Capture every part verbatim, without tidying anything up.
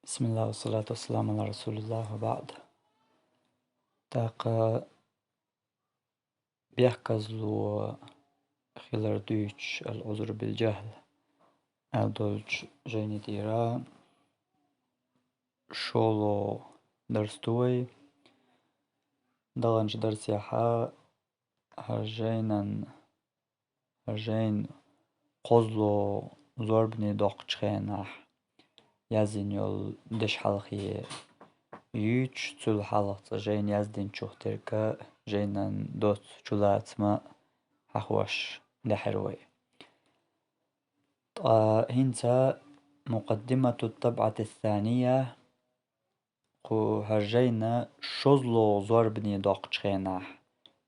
بسم الله والصلاة والسلام على رسول الله وبعد. ТӀаккха бехказло хилар дуьйцуш, العذر بالجهل аьлла долчу жайни тӀера шолгӀа дарс ду вай. ДӀадаханчу дарсехь хӀара жайнан, хӀара жайна кхозлагӀа зорбане доккхучу хенахь яздина йолу дешхьалхе юьйцуш, цул хьалха цкъа жайна яздинчух терга жайнан доцца чулацам хьахош даьхьира вай. Ткъа хӀинца مقدمة الطبعة الثانية, кху хӀара жайна шозлагӀа зорбане доккхучу хенахь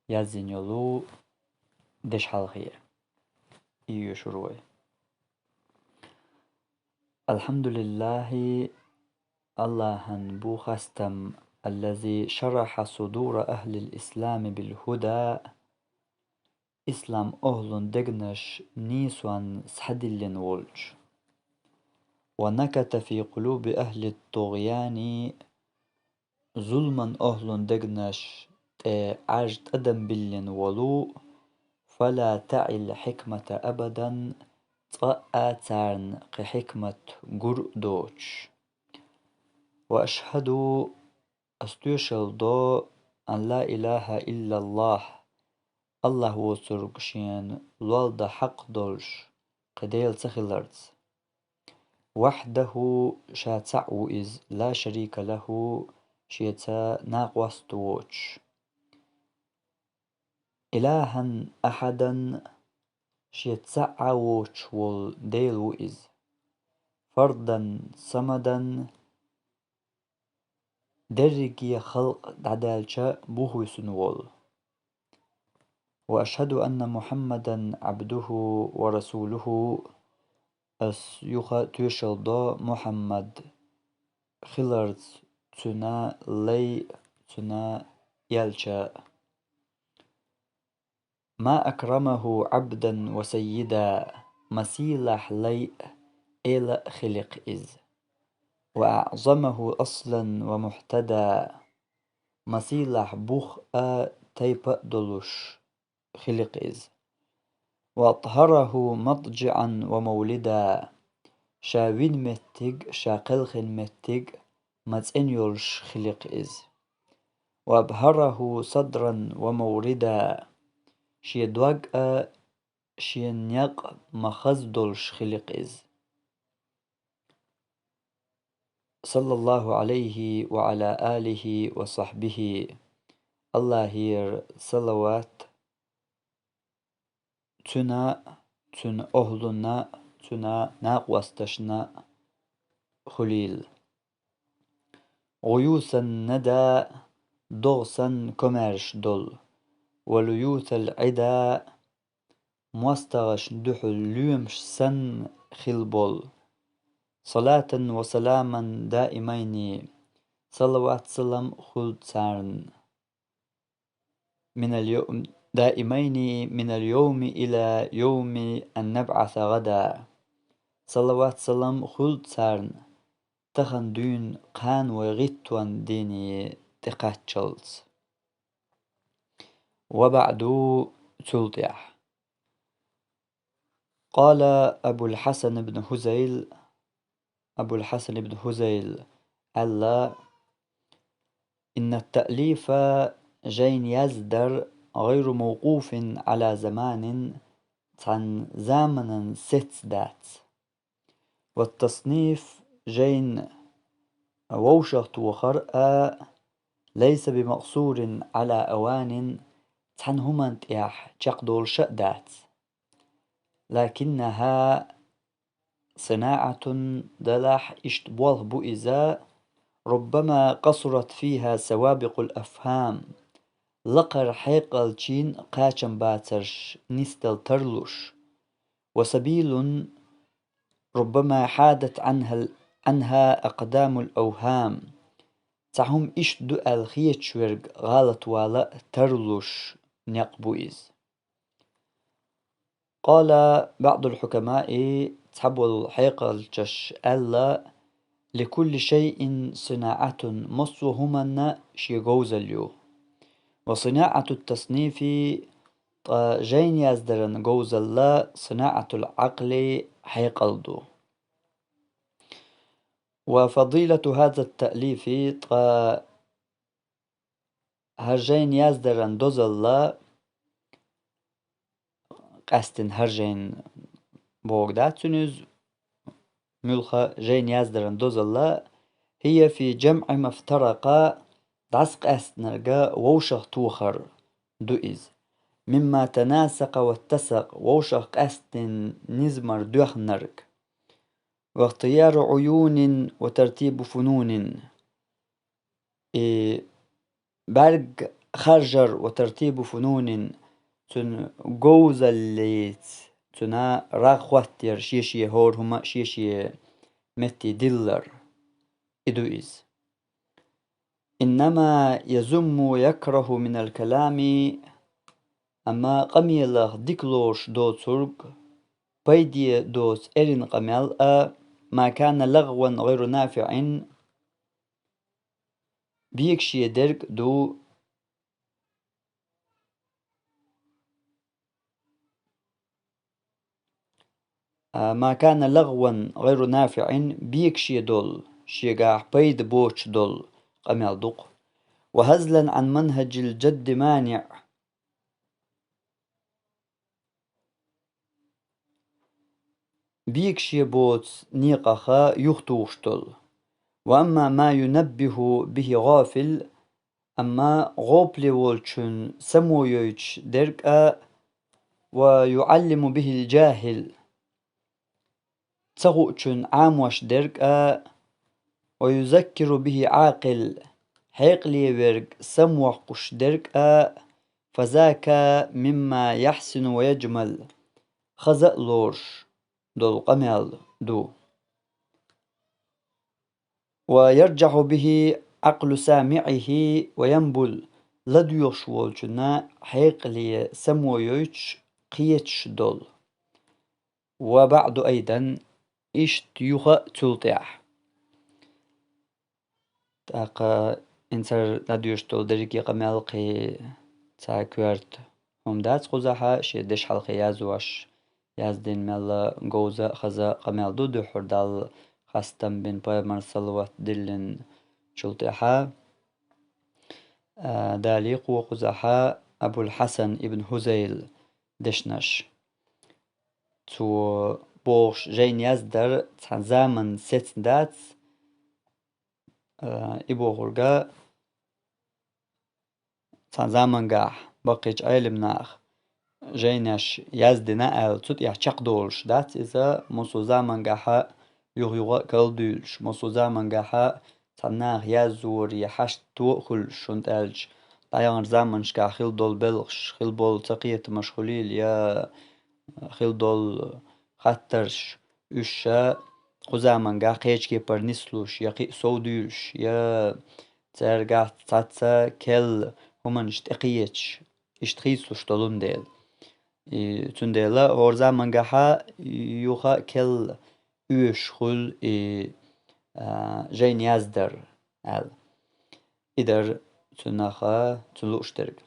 яздина йолу дешхьалхе, и йоьшур вай. الحمد لله, АллахӀан бу хастам, الذي شرح صدور أهل الإسلام بالهدى, ислам охӀлун дегнаш нийсонна схьадиллина волчу. ونكت في قلوب أهل الطغيان, зулман охӀлун дегнаш тӀе Ӏаж тӀадам биллина волу, فلا تعي الحكمة أبدا, цкъа а царна кхин хьикмат гур а доцуш. وأشهد, ас тоьшалла до, أن لا إله إلا الله, АллахӀ воцург шена лолла дан хьакъ долуш кхин Дела ца хиларца. وحده, ша цхьаъ ву иза, لا شريك له, шеца накъост воцуш. إلها أحدا, шеца цхьаъ а воцуш волу Дела ву иза. فردا صمدا, дерриге халкъ дӀадаьлча бухвуьсун волу. وأشهد أن محمدا عبده ورسوله, ас юха тоьшалла до Мухьаммад хиларца, цуьнан лай, цуьнан элча. ما أكرمه عبدا وسيدا, масийлахь лай а, эла а хилира иза. وأعظمه أصلا ومهتدى, масийлахь бух а, тайпа а долуш хилира иза. وأطهره مضجعا ومولدا, ша вина меттиг, ша кхелхина меттиг мацӀена йолуш хилира иза. وأبهره صدرا وموردا, шен дог а, шен некъ а ма хаза долуш хилира иза. صلى الله عليه وعلى آله وصحبه, АллахӀера салават цуьнан, цуьнан охӀлунна, цуьнан накъосташна хуьлийла. غيوث الندى, догӀа санна комаьрша долу, وليوث العدا, мостагӀашна дуьхьал лоьмаш санна хила болу. صلاة وسلاما دائمين, салават-салам хуьлда царна. من اليوم، دائمين من اليوم إلى يوم أن نبعث غدا. Салават-салам хуьлда царна, тахана дуьйна кхана вай гӀиттонан дийне тӀекхаччалц. وبعد, цул тӀаьхьа. قال أبو الحسن بن هذيل, Абул-Хьасан ибн Хузайл аьлла: إن التأليف, жайна яздар, غير موقوف على زمان, цхьана заманан сецца дац. والتصنيف, жайна вовшахтохар а, ليس بمقصور على أوان, цхьана хӀуманна тӀехь чекхдолуш а дац. لكنها صناعة, делахь иштта болх бу иза, ربما قصرت فيها سوابق الأفهام, лакхара хьекъалчийн кхачам бацарш нисдала тарлуш, وسبيل ربما حادت عنها، عنها أقدام الأوهام, цхьа хӀума иштта ду аьлла хеташ верг гӀалатвала а тарлуш некъ бу иза. قال بعض الحكماء, цхьаболу хьекъалчаш аьлла: لكل شيء صناعة, массо а хӀуманна шен говзалла ю. وصناعة التصنيف, ткъа жайна яздаран говзалла صناعة العقل, хьекъал ду. وفضيلة هذا التأليف, ткъа хӀара жайна яздаран дозалла, къаьстина хӀара жайна бохург дац цуьнан иза, муьлхха жайна яздаран дозалла, هي في جمع ما افترق, дӀасакъаьстинарг вовшах тохар ду иза. مما تناسق واتسق, вовшах къаьстина низамара доьхнарг. واختيار عيون وترتيب فنون. И бӀаьрг харжар وترتيب فنون, цуьнан говзаллица, цуьнан рагӀ хӀоттаяр, шен-шен хӀора хӀума шен-шен метте диллар. И ду иза. إنما يذم ويكره من الكلام, амма къамелах дика лоруш доцург, пайде доцу эрна къамел а, ما كان لغوا غير نافع, бегаше дерг а ду, а, ما كان لغوا غير نافع, бегаше долу, шегахь пайда боцуш долу къамел ду-кх. وهزلا عن منهج الجد مانع, бегаше боцу некъах юхатухуш долу. وأما ما ينبه به غافل, амма гӀопале волчун само йойтуш дерг а, ويعلم به الجاهل, ца хуучун Ӏамош дерг а, ويذكر به عاقل, хьекъале верг самавоккхуш дерг а, فذاك مما يحسن ويجمل, хаза а лоруш долу къамел ду. ويرجح به عقل سامعه وينبل, ладоьгӀуш волчунна хьекъале само йойтуш, кхеташ долу. وبعد أيضا, иштта юха а цул тӀаьхьа. ТӀаккха хӀинца дӀадоьдуш долу дерриге къамел кхин цхьа коьрта хӀума дац кхузахь, шен дешхьалхе яздеш, яздина мелла говза а, хаза а къамел ду, дуьххьара Далла хастам бина, пайхамар салават диллинчул тӀаьхьа. А, далийна кхузахь Абул-Хьасан ибн Хузайл дешнаш. Цо бохуш жайна яздар цхьана заманна сецна дац, а, и бохург а, цхьана замангахь баккхийчу Ӏелам наха жайнаш яздина аьлла, цу тӀехь чекхдолуш дац иза, массо а замангахь юха-юха а калдуьйлуш, массо а замангахь цхьана наха яззоран хьашт а хуьлуш, хӀунда аьлча дӀаяханчу заманашкахь хилла долу белхаш, хилла болу цакхетамаш хуьлийла, я хилла долу хаттарш, уьш ша кху замангахь кхечу кепара нислуш, я кхин а совдуьйлуш, я цаьргахь цхьацца керла хӀуманаш тӀекхеташ, иштта хийцалуш долун дела. И цундела хӀора замангахь юха а керла оьшуш хуьлу и, а, жайна яздар аьлла. И дара цунах цуьнан лууш дерг.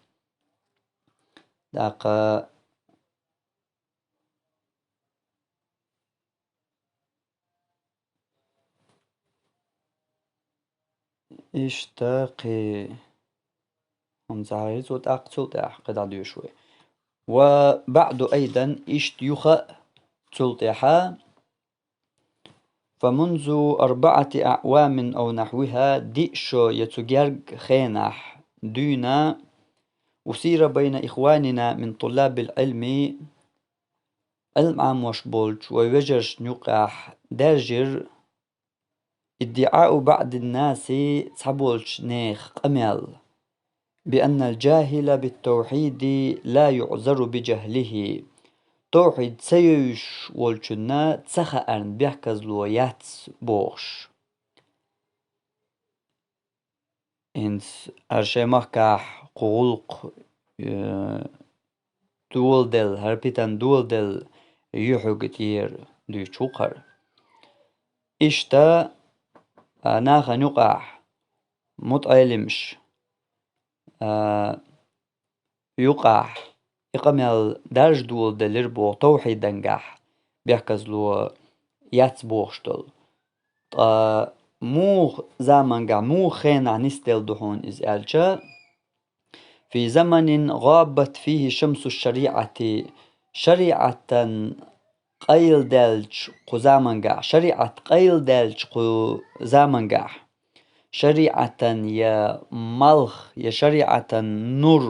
ТӀаккха иштта кхин хӀума ца хьахийцо, тӀаккха цул тӀаьхьа кхин дӀадоьшу вай. وبعد أيضا, иштта юха а цул тӀаьхьа, فمنذ أربعة أعوام أو نحوها, диъ шо я цу герга хенахь дуьйна, أثير بين إخواننا من طلاب العلم, Ӏилма Ӏамош болчу вайн вежаршна юкъахь даьржира ادعاء بعض الناس, цхьаболчу нехан къамел, بأن الجاهل بالتوحيد لا يعذر بجهله. Тавхьид ца евзаш волчунна ца хаарна бехказло яц бохуш. ХӀинца хӀара шайн махкахь кху гӀуллакх, э, доладелла, хӀара питана доладелла юьхьиг тӀера дуьйцуш ву-кх хӀара. Иштта а, нахана юкъахь мутаӀеллимаш, а, юкъахь и къамел даржа доладелира боху тавхьидангахь бехказло яц бохуш долу. Ткъа муха замангахь, муха хенахь нисделла ду хьуна иза аьлча, في زمن غابت فيه شمس الشريعة, шариӀатан къайладаьллачу кху замангахь, шариӀат къайладаьллачу кху замангахь, шариӀатан я малх, я шариӀатан нур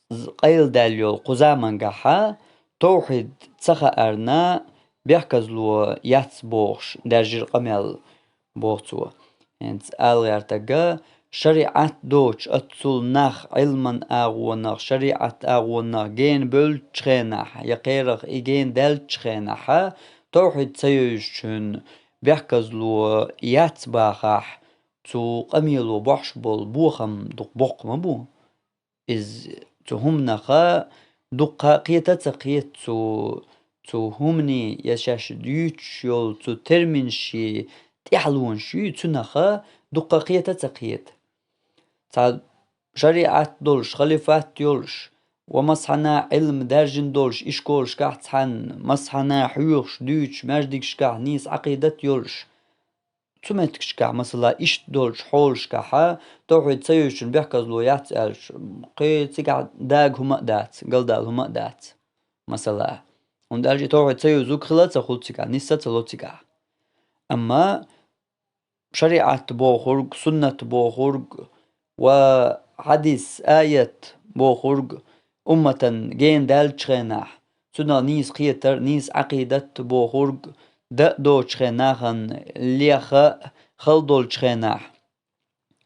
з-, къайладаьлла йолу кху замангахьа, тавхьид ца хаарна, бехказло яц бохуш, даьржира къамел, боху цо. ХӀинца ала гӀертарг, шариӀат доцуш, оццул нах Ӏилман агӀонах, шариӀат агӀонах гена бевллачу хенахь, я кхерах и гена даьллачу хенахьа, тавхьид ца евзачун бехказло яц бахахь, цу къамело бохьуш болу бохам дукха боккха ма бу. Иза цу хӀуманах дуккха кхета а ца кхета цу, цу хӀуманийн я шаьш дуьйцуш йолу цу терминашийн тӀаьхьалонаш юй, цунах дуккха кхета а ца кхета. Цхьа шариӀат долуш, халифат йолуш, ва масхьана Ӏилма даьржина долуш, ишколашкахь цхьаьна, масхьана хьоьхуш, дуьйцуш, маьждигашкахь нийса Ӏакъидат йолуш, цу меттигашкахь, масала, иштта долчу хьолашкахьа, тавхьид ца евзачун бехказло яц аьлча, кхин цигахь дага хӀума а дац, галдала хӀума а дац, масала. ХӀунда аьлча и тавхьид ца евзург хила а ца хуьлу цигахь, нисса а ца ло цигахь. Амма шариӀат бохург, суннат бохург ва хьадис, аят бохург умматан гена даьллачу хенахь, цунах нийса кхетар, нийса Ӏакъидат бохург дан а доцучу хенахь, нахана леха а хала долчу хенахь,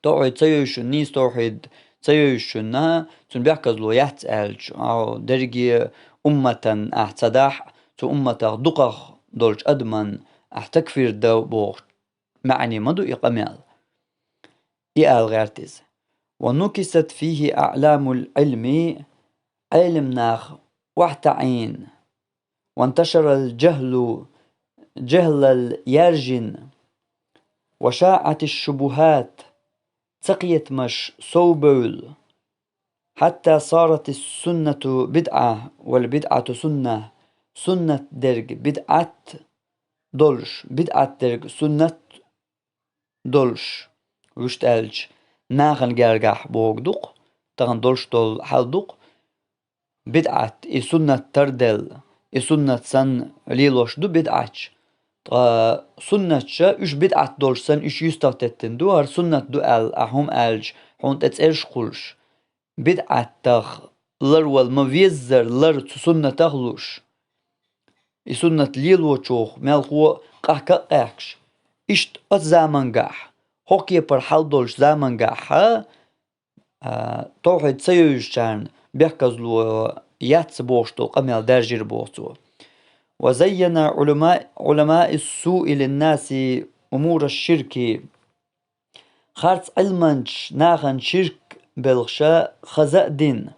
тавхьид ца евзачунна, нийса тавхьид ца евзачунна, цунна бехказло яц аьлча, ахьа дерриге умматан ахь ца дахь, цу умматах дукхах долчу адаман ахь такфир дан боху маьӀне ма ду и къамел. И ала гӀерта иза: «ونكست فيه أعلام العلم», Ӏелам нах охьатаӀийна, «وانتشر الجهل», жехӀлал яьржина, «وشاعت الشبهات», цакхетамаш совбевлла, «حتى صارت السنة بدعة والبدعة سنة», суннат дерг бидӀат долуш, бидӀат дерг суннат долуш, вуьшта аьлча, нахана гергахь бохург ду-кх, тахана долуш долу хьал ду-кх, бидӀат, и суннат тарделла, и суннат санна лелош ду бидӀатча. Ткъа суннатча уьш бидӀат долуш санна, уьш юьстах теттина ду, хӀара суннат ду аьлла, ахь хӀума аьлча, хьуна тӀе цӀераш кхуллуш. БидӀатах ларвала ма веззара лар цу суннатах луш. И суннат лелочух мелхо а къахка а къаьхкаш. Иштта оцу замангахь, хӀокху кепара хьал долчу замангахьа, а, тавхьид ца евзачарна бехказло яц бохуш долу къамел даьржира боху цо. «وزين علماء، علماء السوء للناس أمور الشرك». Харц Ӏилманчаш нахана ширк белхаша хаза а дина,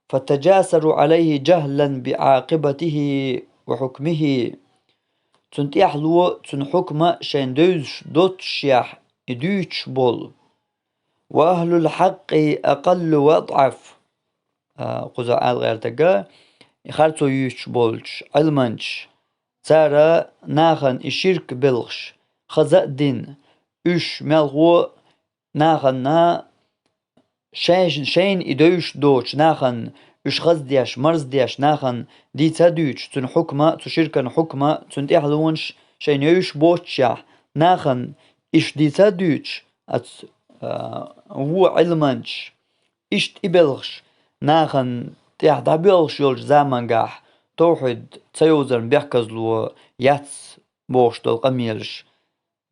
«فتجاسروا عليه جهلا بعاقبته وحكمه». Цунна тӀаьхьало, цуьнан хьукма шайна девзаш доццушехь и дуьйцуш болу. «وأهل الحق أقل وأضعف». А, кхуза ала гӀертарг, и харцо юьйцуш болчу Ӏилманчаш, цара нахана и ширк белхаш хаза а дина, уьш мелхо а нахана шайн-, шайна и девзаш доцуш нахана, уьш хаздеш, марздеш нахана дийца а дуьйцуш, цуьнан хьукма, цу ширкан хьукма, цуьнан тӀаьхьалонаш шайна евзаш боццушехь, нахана иштта дийца а дуьйцуш, оцу, а, вон Ӏилманчаш, иштта и белхаш нахана тӀехь дӀабоьлхуш йолчу замангахь, тавхьид ца йовзарна бехказло яц бохуш долу къамелаш,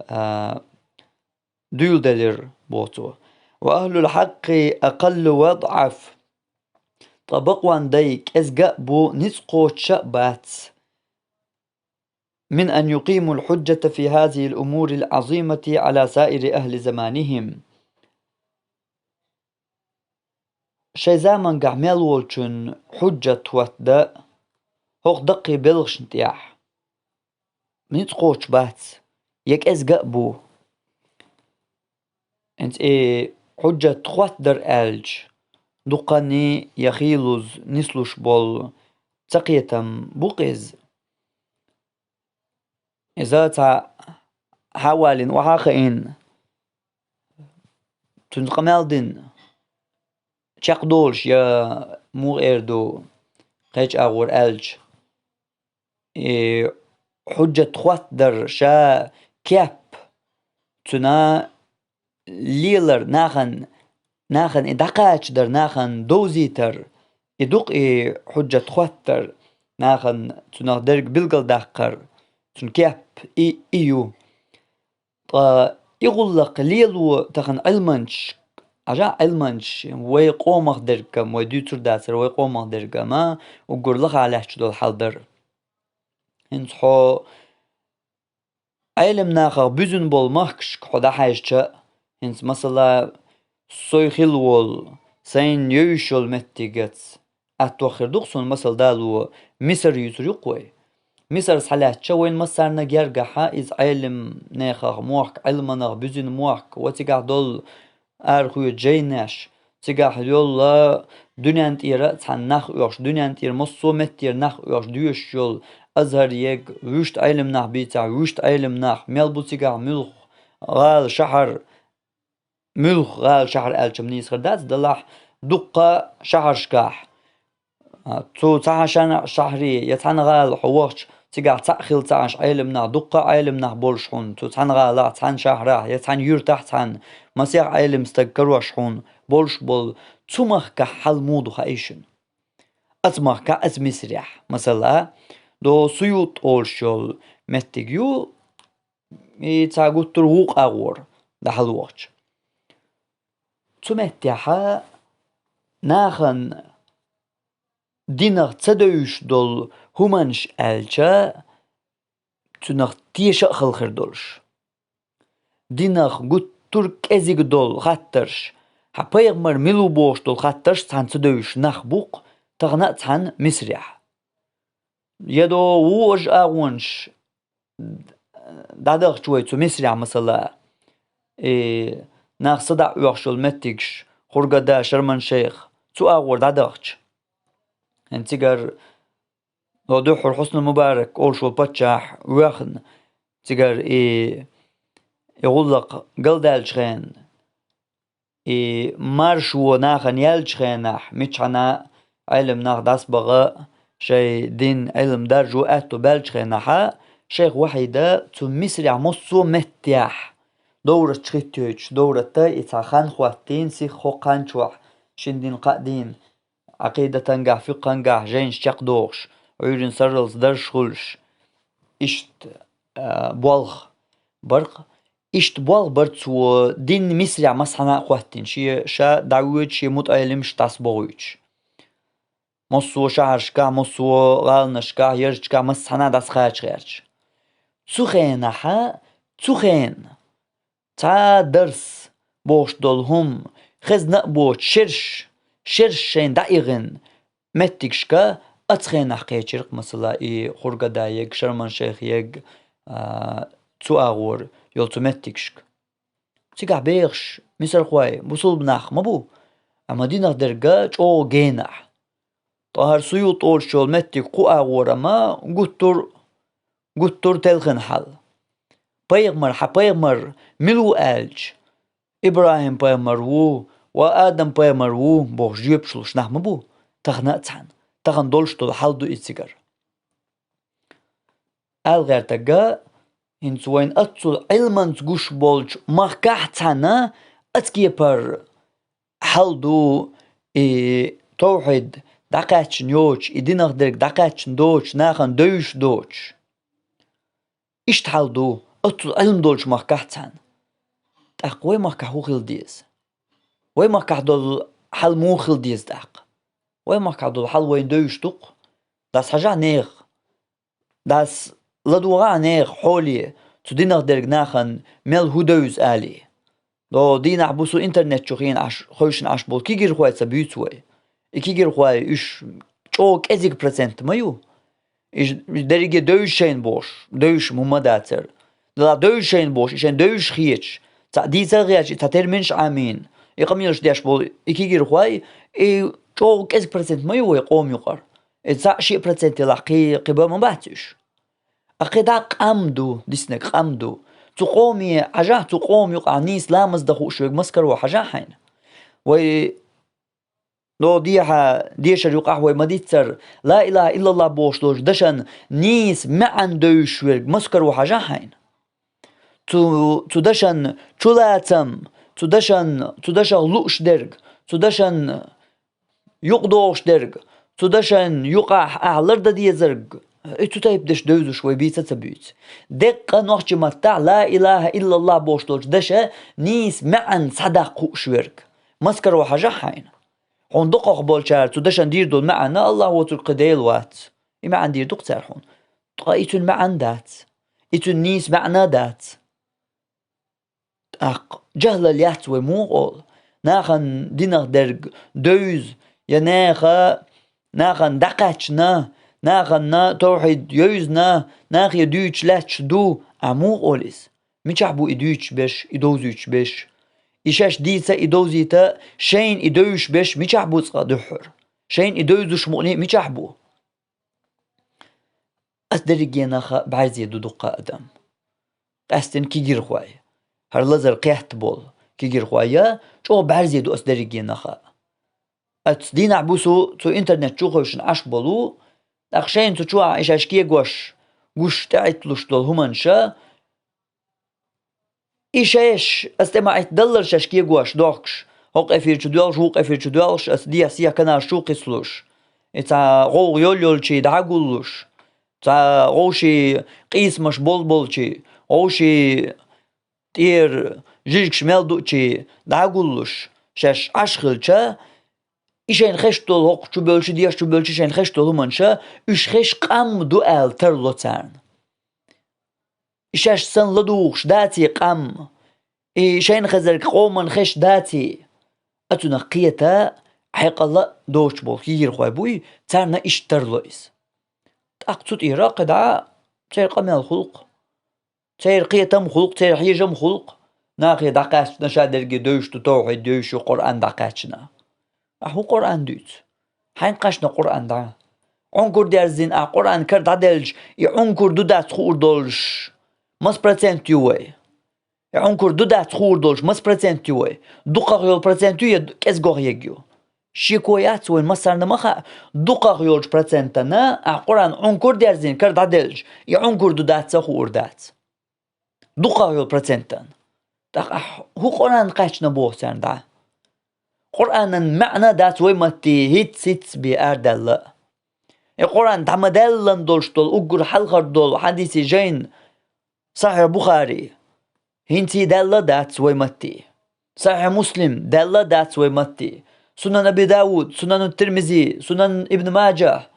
а, дуьйладелира, боху цо. «وأهل الحق أقل وأضعف». Ткъа бакъонан дай кӀезга а бу, ницкъ кхочуш а бац. «من أن يقيموا الحجة في هذه الأمور العظيمة على سائر أهل زمانهم». Шайн замангахь мел волчун хьуджат хӀоттадан хӀокху даккхий белхашна тӀехь. Ницкъ кхочуш бац, я кӀезга а бу. ХӀинца и хьуджат хоттадар аьлча, дуккханний я хийлуз нислуш болу цакхетам бу-кх иза. Иза цхьа хьа а валийна, охьа а хаийна, цуьнца къамел дина, чекхдолуш я муха эр ду, кхечу агӀор аьлча, и хьуджат хоттадар, ша кеп, цуьнан лелар, нахана, нахана и дӀакхачадар, нахана довзийтар, и ду-кх и хьуджат хоттадар, нахана цунах дерг билгалдаккхар, цуьнан кеп и, и ю. Ткъа и гӀуллакх лело тахана Ӏилманчаш, Ӏажа Ӏилманчаш, вай къомах дерг-м вай дуьйцур дацара, вай къомах дерг-м уггар лахахь лаьтташ долу хьал дара. ХӀинца хьо Ӏелам нахах буьзина болу махкашка хьо дӀахьаьжча а, хӀинца, масала, со хилла волу, сайна евзаш йолу меттигаца атта хир ду-кх суна, масала, дало, Мисар юьйцур ю-кх вай. Мисар схьалаьцча, вайна массарна гергахь иза Ӏелам нахах мохк, Ӏилманах буьзина мохк, ва цигахь долу арахоьцу жайнаш, цигахь йолу дуьнен тӀера а цхьана нах оьхуш, дуьнен тӀера массо а меттера нах оьхуш, доьшуш йолу Азхьар ерг, вуьшта Ӏелам нах бийцахь, вуьшта Ӏелам нах, мел бу цигахь муьлхха гӀала, шахьар, муьлхха гӀала, шахьар аьлча-м нийса хир дац, делахь дуккха шахьаршкахь, а, цу цхьана шана-, шахьаре я цхьана гӀала хьо вахча, цигахь цхьаъ хилла ца Ӏаш Ӏелам нах, дуккха а Ӏелам нах болуш хьуна, цу цхьана гӀалахь, цхьана шахьарахь я цхьана юьртахь цхьана масех Ӏелам стаг карош хьуна болуш болу, цу махкахь хьал муха ду хаий шуна? Оцу махкахь, оцу Мисарехь, масала, до Суют олуш йолу меттиг ю, и цхьа гуттар а вукху агӀор дӀахьалохучу. Цу меттехь нахана динах ца девзаш долу хӀуманаш аьлча, цунах теша а хала хир долуш. Динах гуттар а кӀезиг долу хаттарш, хьан пайхамар мила ву бохуш долу хаттарш цхьаьна ца девзаш нах бу-кх тахана а цхьаьна Мисарехь. Я до вожа агӀонаш дӀадахча вай цу Мисарехь, масала, и нах садаӀа оьхуш йолу меттигаш, Хургада, Шарман-Шайх, цу агӀор дӀадахча. ХӀинца цигара, до дуьххьара Хьуснул Мубарак олуш волу паччахь воьхна, цигара и, и гӀуллакх галдаьллачу хенахь, и маршо нахана яьллачу хенахь, мичхьана Ӏелам нах дӀасабаха, шайн дин, Ӏилма даржо аьтто баьллачу хенахь, шайх Вахьида цу Мисарехь массо а меттехь довраташ хӀиттайойтуш, доврат а, и цхьа хан хӀоттийна, сиха хӀокху хан чохь шина дин, кхаа дин, Ӏакъидатангахь, фикъхангахь жайнаш чекхдохуш, Ӏуьйранна сарралц даржаш хуьлуш, иштта, а, болх бар-кх. Иштта болх бара цо дин Мисарехь массанхьа а хӀоттийна, шен ша дӀавоьдуш, шен мутаӀеллимаш дӀасабохуьйтуш. Массо а шахьаршкахь, массо а гӀаланашкахь, ярташкахь массанхьа а дӀасакхача гӀерташ. Цу хенахь, цу хенахь цхьа а дарс бохуш долу хӀума, хезна а боцуш, шераш, шераш шайна дӀаихина меттигашка оцу хенахь кхечира-кх, масала, и Хургада ерг, Шарман-Шайх ерг, а, цу агӀор йолу цу меттигашка. Цигахь бехаш мисархой бусулба нах ма бу, амма динах дерг чӀогӀа генахь. Ткъа хӀара Суют олуш йолу меттиг кху агӀор-м гуттар а, гуттар а телхина хьал. Пайхамар, хьан пайхамар мила ву аьлча, ИбрахӀим-пайхамар ву, ва Адам-пайхамар ву бохуш жоьпаш луш нах ма бу, тахана а цхьаьна, тахана долуш долу хьал ду иза цигара. Ала гӀертарг, хӀинца вайна оццул Ӏилманца гуш болчу махкахь цхьаьна оцу кепара хьал ду и тавхьид дӀакхаьчна йоцуш, и динах дерг дӀакхаьчна доцуш, нахана девзаш доцуш. Иштта хьал ду оццул Ӏилма долчу махкахь цхьаьна. ТӀаккха вай махкахь хӀун хила деза? Вай махкахь долу хьал муха хила деза тӀаккха? Вай махкахь долу хьал вайна девзаш ду-кх. Дас хьажахь нехан. Дас ладогӀахь нехан хьоле, цу динах дерг нахана мел хӀун девза алий. До дийнахь-буса интернет чу хиъна Ӏаш, хевшина Ӏаш болу кегирхой ца буьйцу вай. И кегирхой, уьш чӀогӀа кӀезиг процент ма ю. Уьш дерриге девзаш шайна бохуш, девзаш хӀума ма дацара. Делахь девзаш шайна бохуш, и шайна девзаш хеташ, Цхьа дийца а гӀерташ, цхьа терминаш Ӏамийна, и къамелаш деш болу и кегийрхой, и чӀогӀа кӀезиг процент ма ю вай къоман юкъара. И цхьа шиъ процент елахь кхин, кхин бан ма бац уьш. А кхин дӀа къам ду, диснарг къам ду. Цу къоме хьажахь, цу къоман юкъахь нийса ламаз дан хууш верг маскаро хьажахь хьайна. Вай догӀу дехьа дешар юкъахь вай ма-дийццара, ла илахӀа иллаллахӀ бохуш долчу дашан нийса маьӀна девзаш верг маскаро хьажахь хьайна. Цу, цу дашан чулацам, цу дашан, цу дашах лууш дерг, цу дашан юкъадогӀуш дерг, цу дашан юкъахь ахь лардан дезарг, и цу тайпа деш девзаш вай бийца а ца буьйцу. Деккъа нохчийн маттахь ла илахӀа иллаллахӀ бохуш долчу дашан нийса маьӀна схьадаккха хууш верг маскаро хьажахь хьайна. Хьуна дукхах болчара цу дашан дийр долу маьӀна, АллахӀ воцург кхин Дела вац. И маьӀна дийр ду-кх цара хьуна. Ткъа и цуьнан маьӀна дац. И цуьнан нийса маьӀна дац. ТӀаккха жахӀлал яц вай муха олу? Нахана динах дерг девза, я нехан, нахана дӀакхаьчна, нахана тавхьид евзина, нахе дуьйцуш лаьтташ ду, ахь муха олу иза? Мичахь бу и дуьйцуш берш, и довзуьйтуш берш? И шаьш дийца, и довзийта, шайна и девзаш берш мичахь бу цкъа дуьххьара? Шайна и девзаш мукъане а мичахь бу? Ас дерригенах бӀаьрзе ду дуккха адам. Къаьстина кегийрхой. ХӀара лазар кхетта болу кегийрхой я, чӀогӀа бӀаьрзе ду ас дерригенах. Ас дийнахь-буса цу интернет чу хевшина Ӏаш болу, тӀаккха шайна цу чохь и шаьш кегош гуш тӀехӀитталуш долу хӀуманаш, и шаьш ас тӀе ма-Ӏиттадаллара шаьш кегош дохкуш, хӀокху эфир чу доьлхуш, вукху эфир чу доьлхуш, ас дехьа-сехьа каналаш чу кхийсалуш, и цхьа гӀовгӀа йолу-йолчий дӀагуллуш, цхьа вовшийн къийсамаш болу-болчий, вовшийн тӀера жижигаш мел дуучий дӀагуллуш, шаьш Ӏаш хилча, и шайна хезаш долу хӀокху чу бевлча, дехьа чу бевлча шайна хезаш долу хӀуманаш, уьш хезаш къам ду аьлла тарло царна. И шаьш санна ладугӀуш даций къам, и шайна хезарг къоманна хезаш даций, а цунах кхета хьекъал а доцуш болу кегийрхой буй, царна иштта тарло иза. ТӀаккха цу тӀера кхидӀа церан къамел хуьлу-кх. Церан кхетам хуьлу-кх, церан хьежам хуьлу-кх, нахе дӀакхаьчна ша дерриге девзаш ду, тавхьид девзаш ю, Къуръан дӀакхаьчна. Ахь хӀун Къуръан дуьйцу? Хьайна кхаьчна Къуръан дӀа? Ӏункур дерзийна ахь Къуръан кара дӀаделча, и Ӏункур ду дац хуур долуш маса процент ю вай? И Ӏункур ду дац хуур долуш маса процент ю вай? Дукхах йолу процент ю я кӀезгох ерг ю? Шеко яц вайн массарна ма хаьа, дукхах йолчу процентана ахь Къуръан Ӏункур дерзийна кара дӀаделча, и Ӏункур ду дац а хуур дац. Дукхах йолу процентана. ТӀаккха ахь хӀун Къуръан кхаьчна боху царна дӀа? Къуръанан маьӀна дац вай матте хӀиц-хӀиц бен арадаьлла а. И Къуръан дӀа ма-даьллан долуш долу уггар хьалхара долу хьадисийн жайна, Сахьихь Бухари, хӀинций даьлла а дац вай матте. Сахьихь Муслим даьлла а дац вай матте. Сунан Аби Дауд, Сунан Тирмизи, Сунан Ибн Маджахь,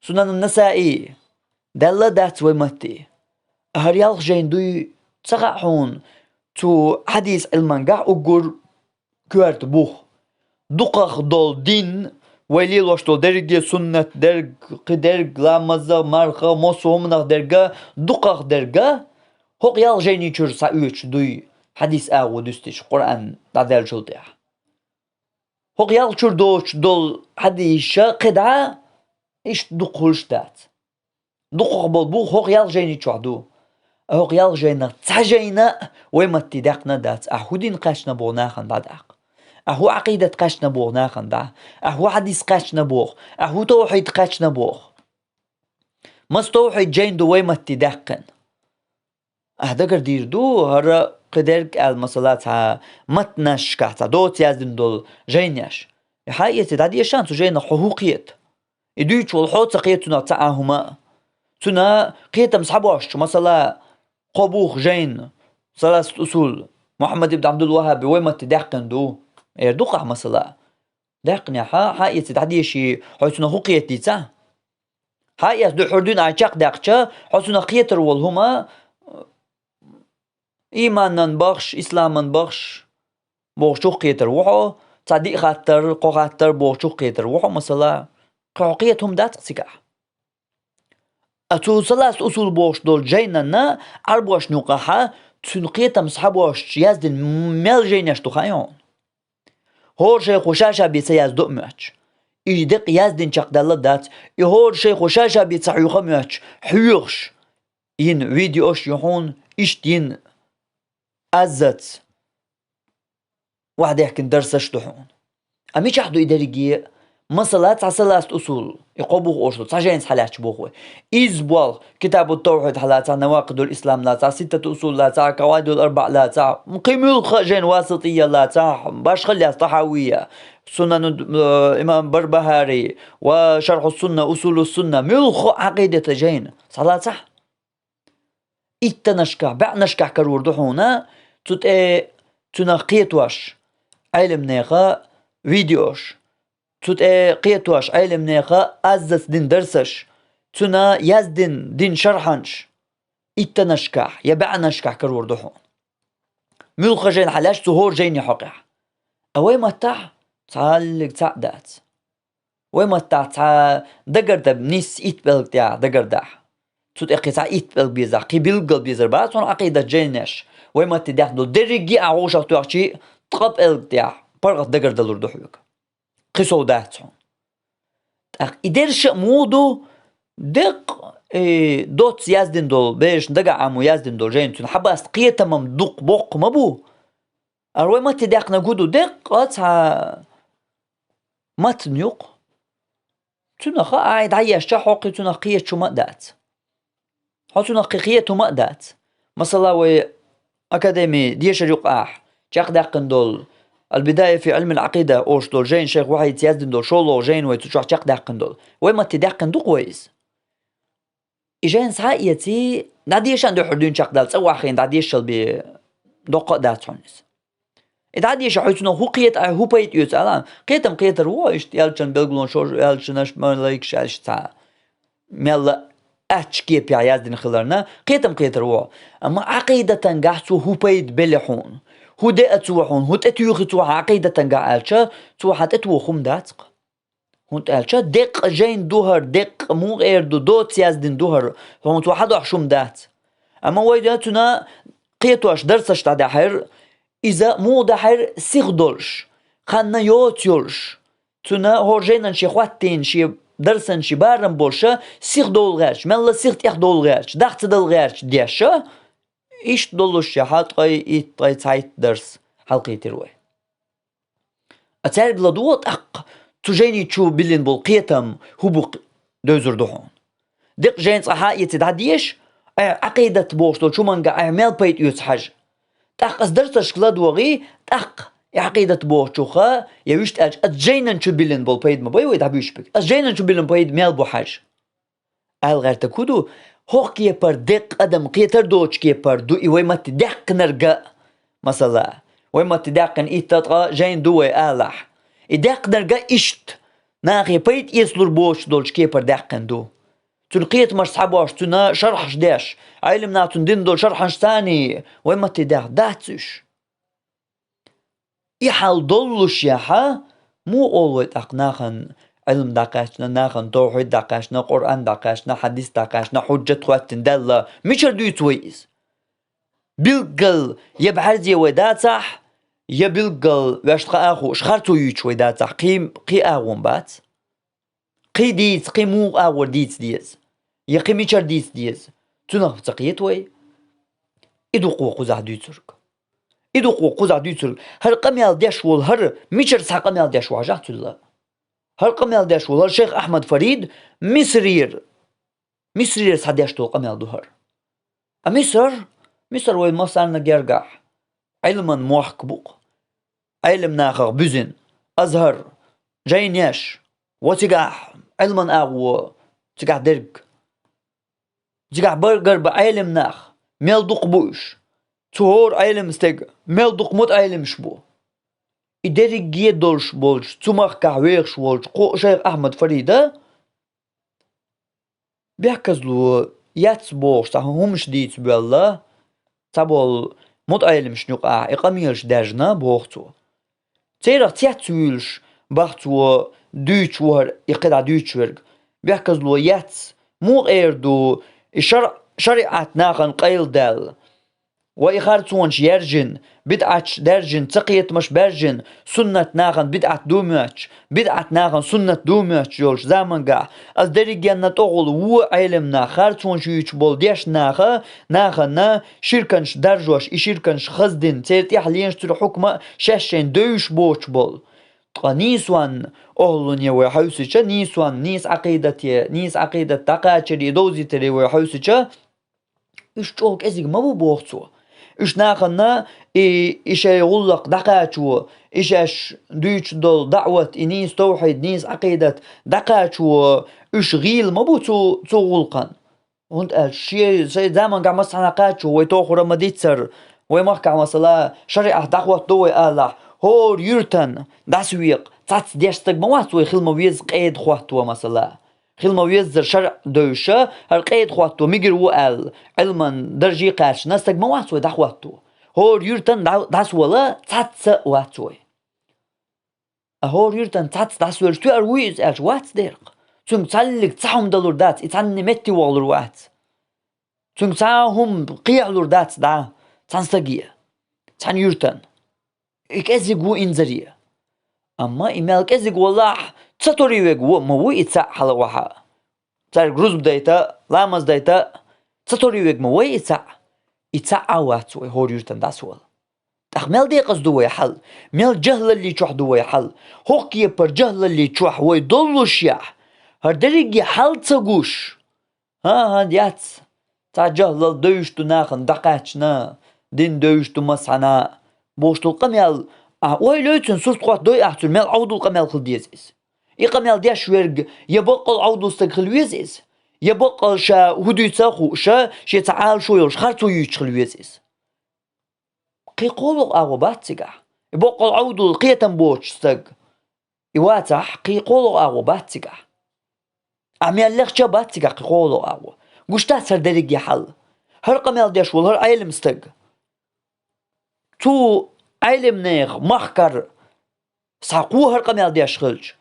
Сунан Насаи даьлла а дац вай матте. ХӀара ялх жайна дуй ца хаьа хьуна, цу хьадис Ӏилмангахь уггар коьрта бух. Дукхах долу дин, вай лелош долу дерриге суннат дерг, кхидерг, ламаза, марха, массо а хӀуманах дерга, дукхах дерга, хӀокху ялх жайни чуьра схьаоьцуш дуй хьадис агӀо дуьстича Къуръан дӀадаьллачул тӀаьхьа. ХӀокху ялх чуьра доцуш долу хьадисаш кхидӀа иштта дукха хуьлуш дац. Дукхах болу бух хӀокху ялх жайни чохь ду. ХӀокху ялх жайнах цхьа жайна а вай матте даьккхина а дац. Ахь хӀун дин кхаьчна боху нахана дӀа тӀаккха? Ахь хӀун Ӏакъидат кхаьчна боху нахана дӀа? Ахь хӀун хьадис кхаьчна боху? Ахь хӀун тавхьид кхаьчна боху? Маса тавхьид жайна ду вай матте даьккхина? Ахь дагардийр ду, хӀара кхидерг аьлла, масала, цхьа матнашкахь, цхьа доца яздина долу жайнаш. И хьаэций дӀадешан цу жайнах хьо хӀун кхета? И дуьйцуш волу хьо а ца кхета цунах цхьа а хӀума а. Цуьнан кхетам схьабошчу, масала, кхо бух жайна, Саласат усул, Мухьаммад ибн Абдул-Ваххаби вай матте даьккхина ду. Эр ду-кх ахь, масала. Даьккхинехь, хьаэций дӀадеший, хьо цунах хӀун кхета дийцахь? Хьаэцна дуьххьара дуьйна ахь чекхдаьккхича, хьо цунах кхетар волу хӀума, ийманан бахаш, исламан бахаш бохучух кхетар ву хьо, цхьа диъ хаттар, кхо хаттар бохучух кхетар ву хьо, масала, кхин хьо кхета хӀума дац-кх цигахь. А цу Саласат усул бохуш долу жайнанна Ӏарбошна юкъахьа Цуьнан кхетам схьабоссуш яздина мел жайнаш ду хаьий хьуна? ХӀора шайхо ша-ша бен ца яздо а моьттуш. И декъ яздина чекхдаьлла дац, и хӀора шайхо ша-ша бен ца хьоьху а моьттуш, хьоьхуш йина видеош ю хьуна, иштта йина аззац охьадехкина дарсаш ду хьуна. А мичахь ду и дерриге? Масала, цхьа саласт усул, и кхо бух ошлу, цхьа жайна схьалаьтташ боху вай. Изза болх, Китабу-т-Тавхьид хьалацахь, Навакъидул-Ислам лацахь, Ситтату усул лацахь, Каваидул-Арбаъ лацахь, кхин муьлхха а жайна, Васитийя лацахь, башхалла яц, Тахьавийя, Сунану, э, имам Барбахари, ва Шархьу-с-Сунна, Усулу-с-Сунна, муьлхха а Ӏакъидата жайна схьалацахь. Иттанашкахь, бӀаьнашкахь карор ду хьуна, цу тӀе цунах кхетош Ӏелимнеха видеош, цу тӀе кхетош Ӏелимнеха аззац дина дарсаш, цуьнан яздина дина шархьанаш, иттанашкахь я бӀаьнашкахь карор ду хьуна. Муьлхха жайна хьалаьтташ цу хӀора жайни хьокъехь. А вай маттахь цхьаллиг цхьаъ дац. Вай маттахь цхьа дагардан нисса итт пӀелг тӀехь дагардахь. Цу тӀе кхин цхьа итт пӀелг безахь, кхин билггал безар бац хьуна Ӏакъидат жайнаш. Вай матте даьккхина долу дерриге а хьошах тоьхчий, ткъа пӀелг тӀехь паргӀат дагардалур ду хьоьга. Кхин сов дац хьуна. ТӀаккха и дерриге а муха ду, деккъа, э, доцца яздина долу, берашна дагахь Ӏамо яздина долу жайна цуьнан хьабаста кхетам-м дукха боккха ма бу. Ара вай матте даьккхинарг хӀун ду, деккъа цхьа матн ю-кх. Цунах а ахь дӀаешча, хьо кхин цунах кхеташ хӀума а дац. Хьо цунах кхин кхета хӀума а дац. Масала, вай академин дешар ю-кх ахь чекхдаьккхина долу «Аль-Бидая фи Ӏилмил Ӏакъида» олуш долу жайна, шайх Вахьида яздина долу шолгӀа жайна вай цу чохь чекхдаьккхина долу. Вай матте даьккхина ду-кх вай иза? И жайна схьа а эций, дӀадешан дуьхьал дуьйна чекхдала, цӀа вахийна дӀадешал бен доккха а дац хьуна иза. И дӀадеша хьо цунах хӀун кхета, ахь хӀун пайда оьцу ала? Кхетам кхетар ву, иштта элчан билгалонаш, элчанаш, малайкаш аьлла цхьа мелла ачча кепехь яздина хиларна, кхетам кхетар ву. Амма Ӏакъидатангахь цо хӀун пайда бели хьуна? ХӀун деа цо хьуна? ХӀун тӀетуьйхи цо хьан Ӏакъидатангахь аьлча, цо хьан тӀетуху хӀума дац-кх. ХӀунда аьлча деккъа жайна ду хӀара, деккъа муха эр ду, доцца яздина ду хӀара, хьуна цо хьадохьуш хӀума дац. Амма вай дан цуьнан кхетош дарсаш дӀадаьхьира, иза муха даьхьира сиха долуш, ханна йоцу йолуш. Цуьнан хӀора жайнан шен хӀоттийна, шен дарсан шен барам болуша, сиха довла гӀерташ, мелла сиха тӀехдовла гӀерташ, даха ца дала гӀерташ деша, иштта доллушехь, ткъе итт, ткъе цхьайтта дарс хьалакхийтира вай. А цаьрга ладогӀа тӀаккха цу жайни чу биллина болу кхетам хӀун бу-кх, девзар ду хьуна. Декъа жайна цкъа хьа а эций дӀадеша, айхьа Ӏакъидат бохуш долчу хӀуманга айхьа мел пайда оьцу хьажа. ТӀаккха аса дарсашка ладогӀий, тӀаккха и Ӏакъидат бохучуха, я вуьшта аьлча, аса жайнан чу биллина болу пайда ма бай вай дӀабуьйш биг. Аса жайнан чу биллина пайда мел бу хьажа. Аьлла гӀертарг хӀун ду? ХӀокху кепара деккъа адам кхетар доцучу кепара ду и вай матте даьккхинарга а. Масала, вай матте даьккхина итт-ткъа жайна ду вай алахь. И даьккхинарга а иштта, нахе пайда эцалур боцуш долчу кепара даьккхина ду. Цуьнан кхетамаш схьабош, цуьнан шархьаш деш, Ӏелимнаха цунна дина долу шархьанаш царний вай матте даьхна дац уьш. И хьал доллушехьа, муха олу вай тӀаккха нахана Ӏилм дӀакхаьчна, нахана тавхьид дӀакхаьчна, Къуръан дӀакхаьчна, хьадис дӀакхаьчна, хьуджат хӀоьттина даьлла, мичара дуьйцу вай иза? Билггал я бӀаьрзе вай дацахь, я билггал ваьшна хаа а хууш, харцо юьйцуш вай дацахь, кхин, кхин агӀо ма бац. Кхин дийца, кхин муха агӀор дийца деза, я кхин мичара дийца деза, цунах ца кхета вай. И ду-кх вай кхузахь дуьйцург. И ду-кх вай кхузахь дуьйцург. ХӀара къамел деш волу хӀара мичара схьа къамел деш ву хьажахь цуьнан? ХӀара къамел деш волу хӀара шайх Ахьмад Фарид Мисрера, Мисрера схьадеш долу къамел ду хӀара. А Мисар, Мисар вай массарна гергахь Ӏилман мохк бу-кх. Ӏелам нахах буьзина, Азхар, жайнеш, ва цигахь Ӏилман агӀо цигахь дерг. Цигахь бар-, гарба Ӏелам нах мел дукха бу уьш. Цу хӀора Ӏелам стеган мел дукха мутаӀелимаш бу. И дерриге долуш болчу, цу махкахь вехаш волчу кху шайх Ахьмад Фарида бехказло яц бохуш, цхьа хӀумаш дийца боьлла, цхьаболу мутаӀелимашна юкъахь и къамелаш даьржина, боху цо. Церах цецвуьйлуш баха цо дуьйцуш ву хӀара, и кхидӀа дуьйцуш верг. Бехказло яц, муха эр ду, и шар-, шариӀат нахана къайладаьлла. Вай и харцонаш яьржина, бидӀаташ даьржина, цакхетамаш баьржина, суннат нахана бидӀат ду моьттуш, бидӀат нахана суннат ду моьттуш йолчу заманчохь, ас дерригенна тӀехула вон Ӏелам нах, харцонаш юьйцуш болу дешна наха, нахана ширканаш даржош, и ширканаш хаздина, церан тӀехь ленаш цуьра хьукма а шаьш шайна девзаш боцуш болу. Ткъа нийсонан охӀлуне вай хьовсича, нийсонан, нийса Ӏакъидате, нийса Ӏакъидат дӀакхачаре, довзийтаре вай хьовсича, уьш чӀогӀа кӀезиг ма бу, боху цо. Уьш нахана и, и шайн гӀуллакх дӀакхачо, и шаьш дуьйцуш долу даӀват, и нийса тавхьид, нийса Ӏакъидат дӀакхачо, уьш гӀийла ма бу цу, цу гӀуллакхан. ХӀунда аьлча шен, шайн заманчохь массанхьа кхачо вай тохара ма диццара, вай махкахь, масала, шариӀат дӀахӀоттадо вай алахь, хӀора юьртан дӀасавекъа цхьацца деш стаг ма вац вай хила ма веза къеда хӀотто, масала. Хила ма веззара шарӀ девзаш, хӀара къеда хӀотто мегар ву аьлла, Ӏилман дарже кхаьчна стаг ма вац вай дӀахӀотто. ХӀора юьртан дӀа-, дӀасавала цхьацца а вац вай. А хӀора юьртан цхьацца дӀасавелча, тоьар вуй иза аьлча, вац дера-кх. Цуьнга цхьаллиг цхьа хӀума далур дац, и цхьанне метте вогӀур вац. Цуьнга цхьа а хӀума кхехьалур дац дӀа цхьана стаге, цхьана юьртан. И кӀезиг ву инзаре. Амма и мел кӀезиг валахь, ца тори вега ву а ма ву и цхьаъ хьала охьа. Цаьрга рузба дайта, ламаз дайта ца тори вега ма вай и цхьаъ. И цхьаъ а вац вай хӀора юьртан дӀасавала. ТӀаккха мел декъаза ду вай хьал, мел жахӀлалли чохь ду вай хьал, хӀокху кепара жахӀлалли чохь вай доллушехь, хӀара дерриге хьал ца гуш. ХӀан-хӀа, яц. Цхьа жахӀлал девзаш ду нахана дӀакхаьчна, дин девзаш ду массанхьа, бохуш долу къамел, ахь ойла йой цуьнан, сурт хӀоттадой ахь цуьнан, мел Ӏовдал къамел хила деза иза. И къамел деш верг я баккъал Ӏовдал стаг хила веза иза, я баккъал ша хӀун дуьйцу а хууш, шен цхьа Ӏалашо йолуш харцо юьйцуш хила веза иза. Кхин кхоалгӀа агӀо бац цигахь. И баккъал Ӏовдал кхетам боцуш стаг и вацахь, кхин кхоалгӀа агӀо бац цигахь. Ахь мел лехча а бац цигахь кхин кхоалгӀа агӀо. Гуш дац хӀара дерриге хьал. ХӀара къамел деш волу хӀара Ӏелам стаг. Цу Ӏелам нехан махкара схьа кхо хӀара къамел деш хилча,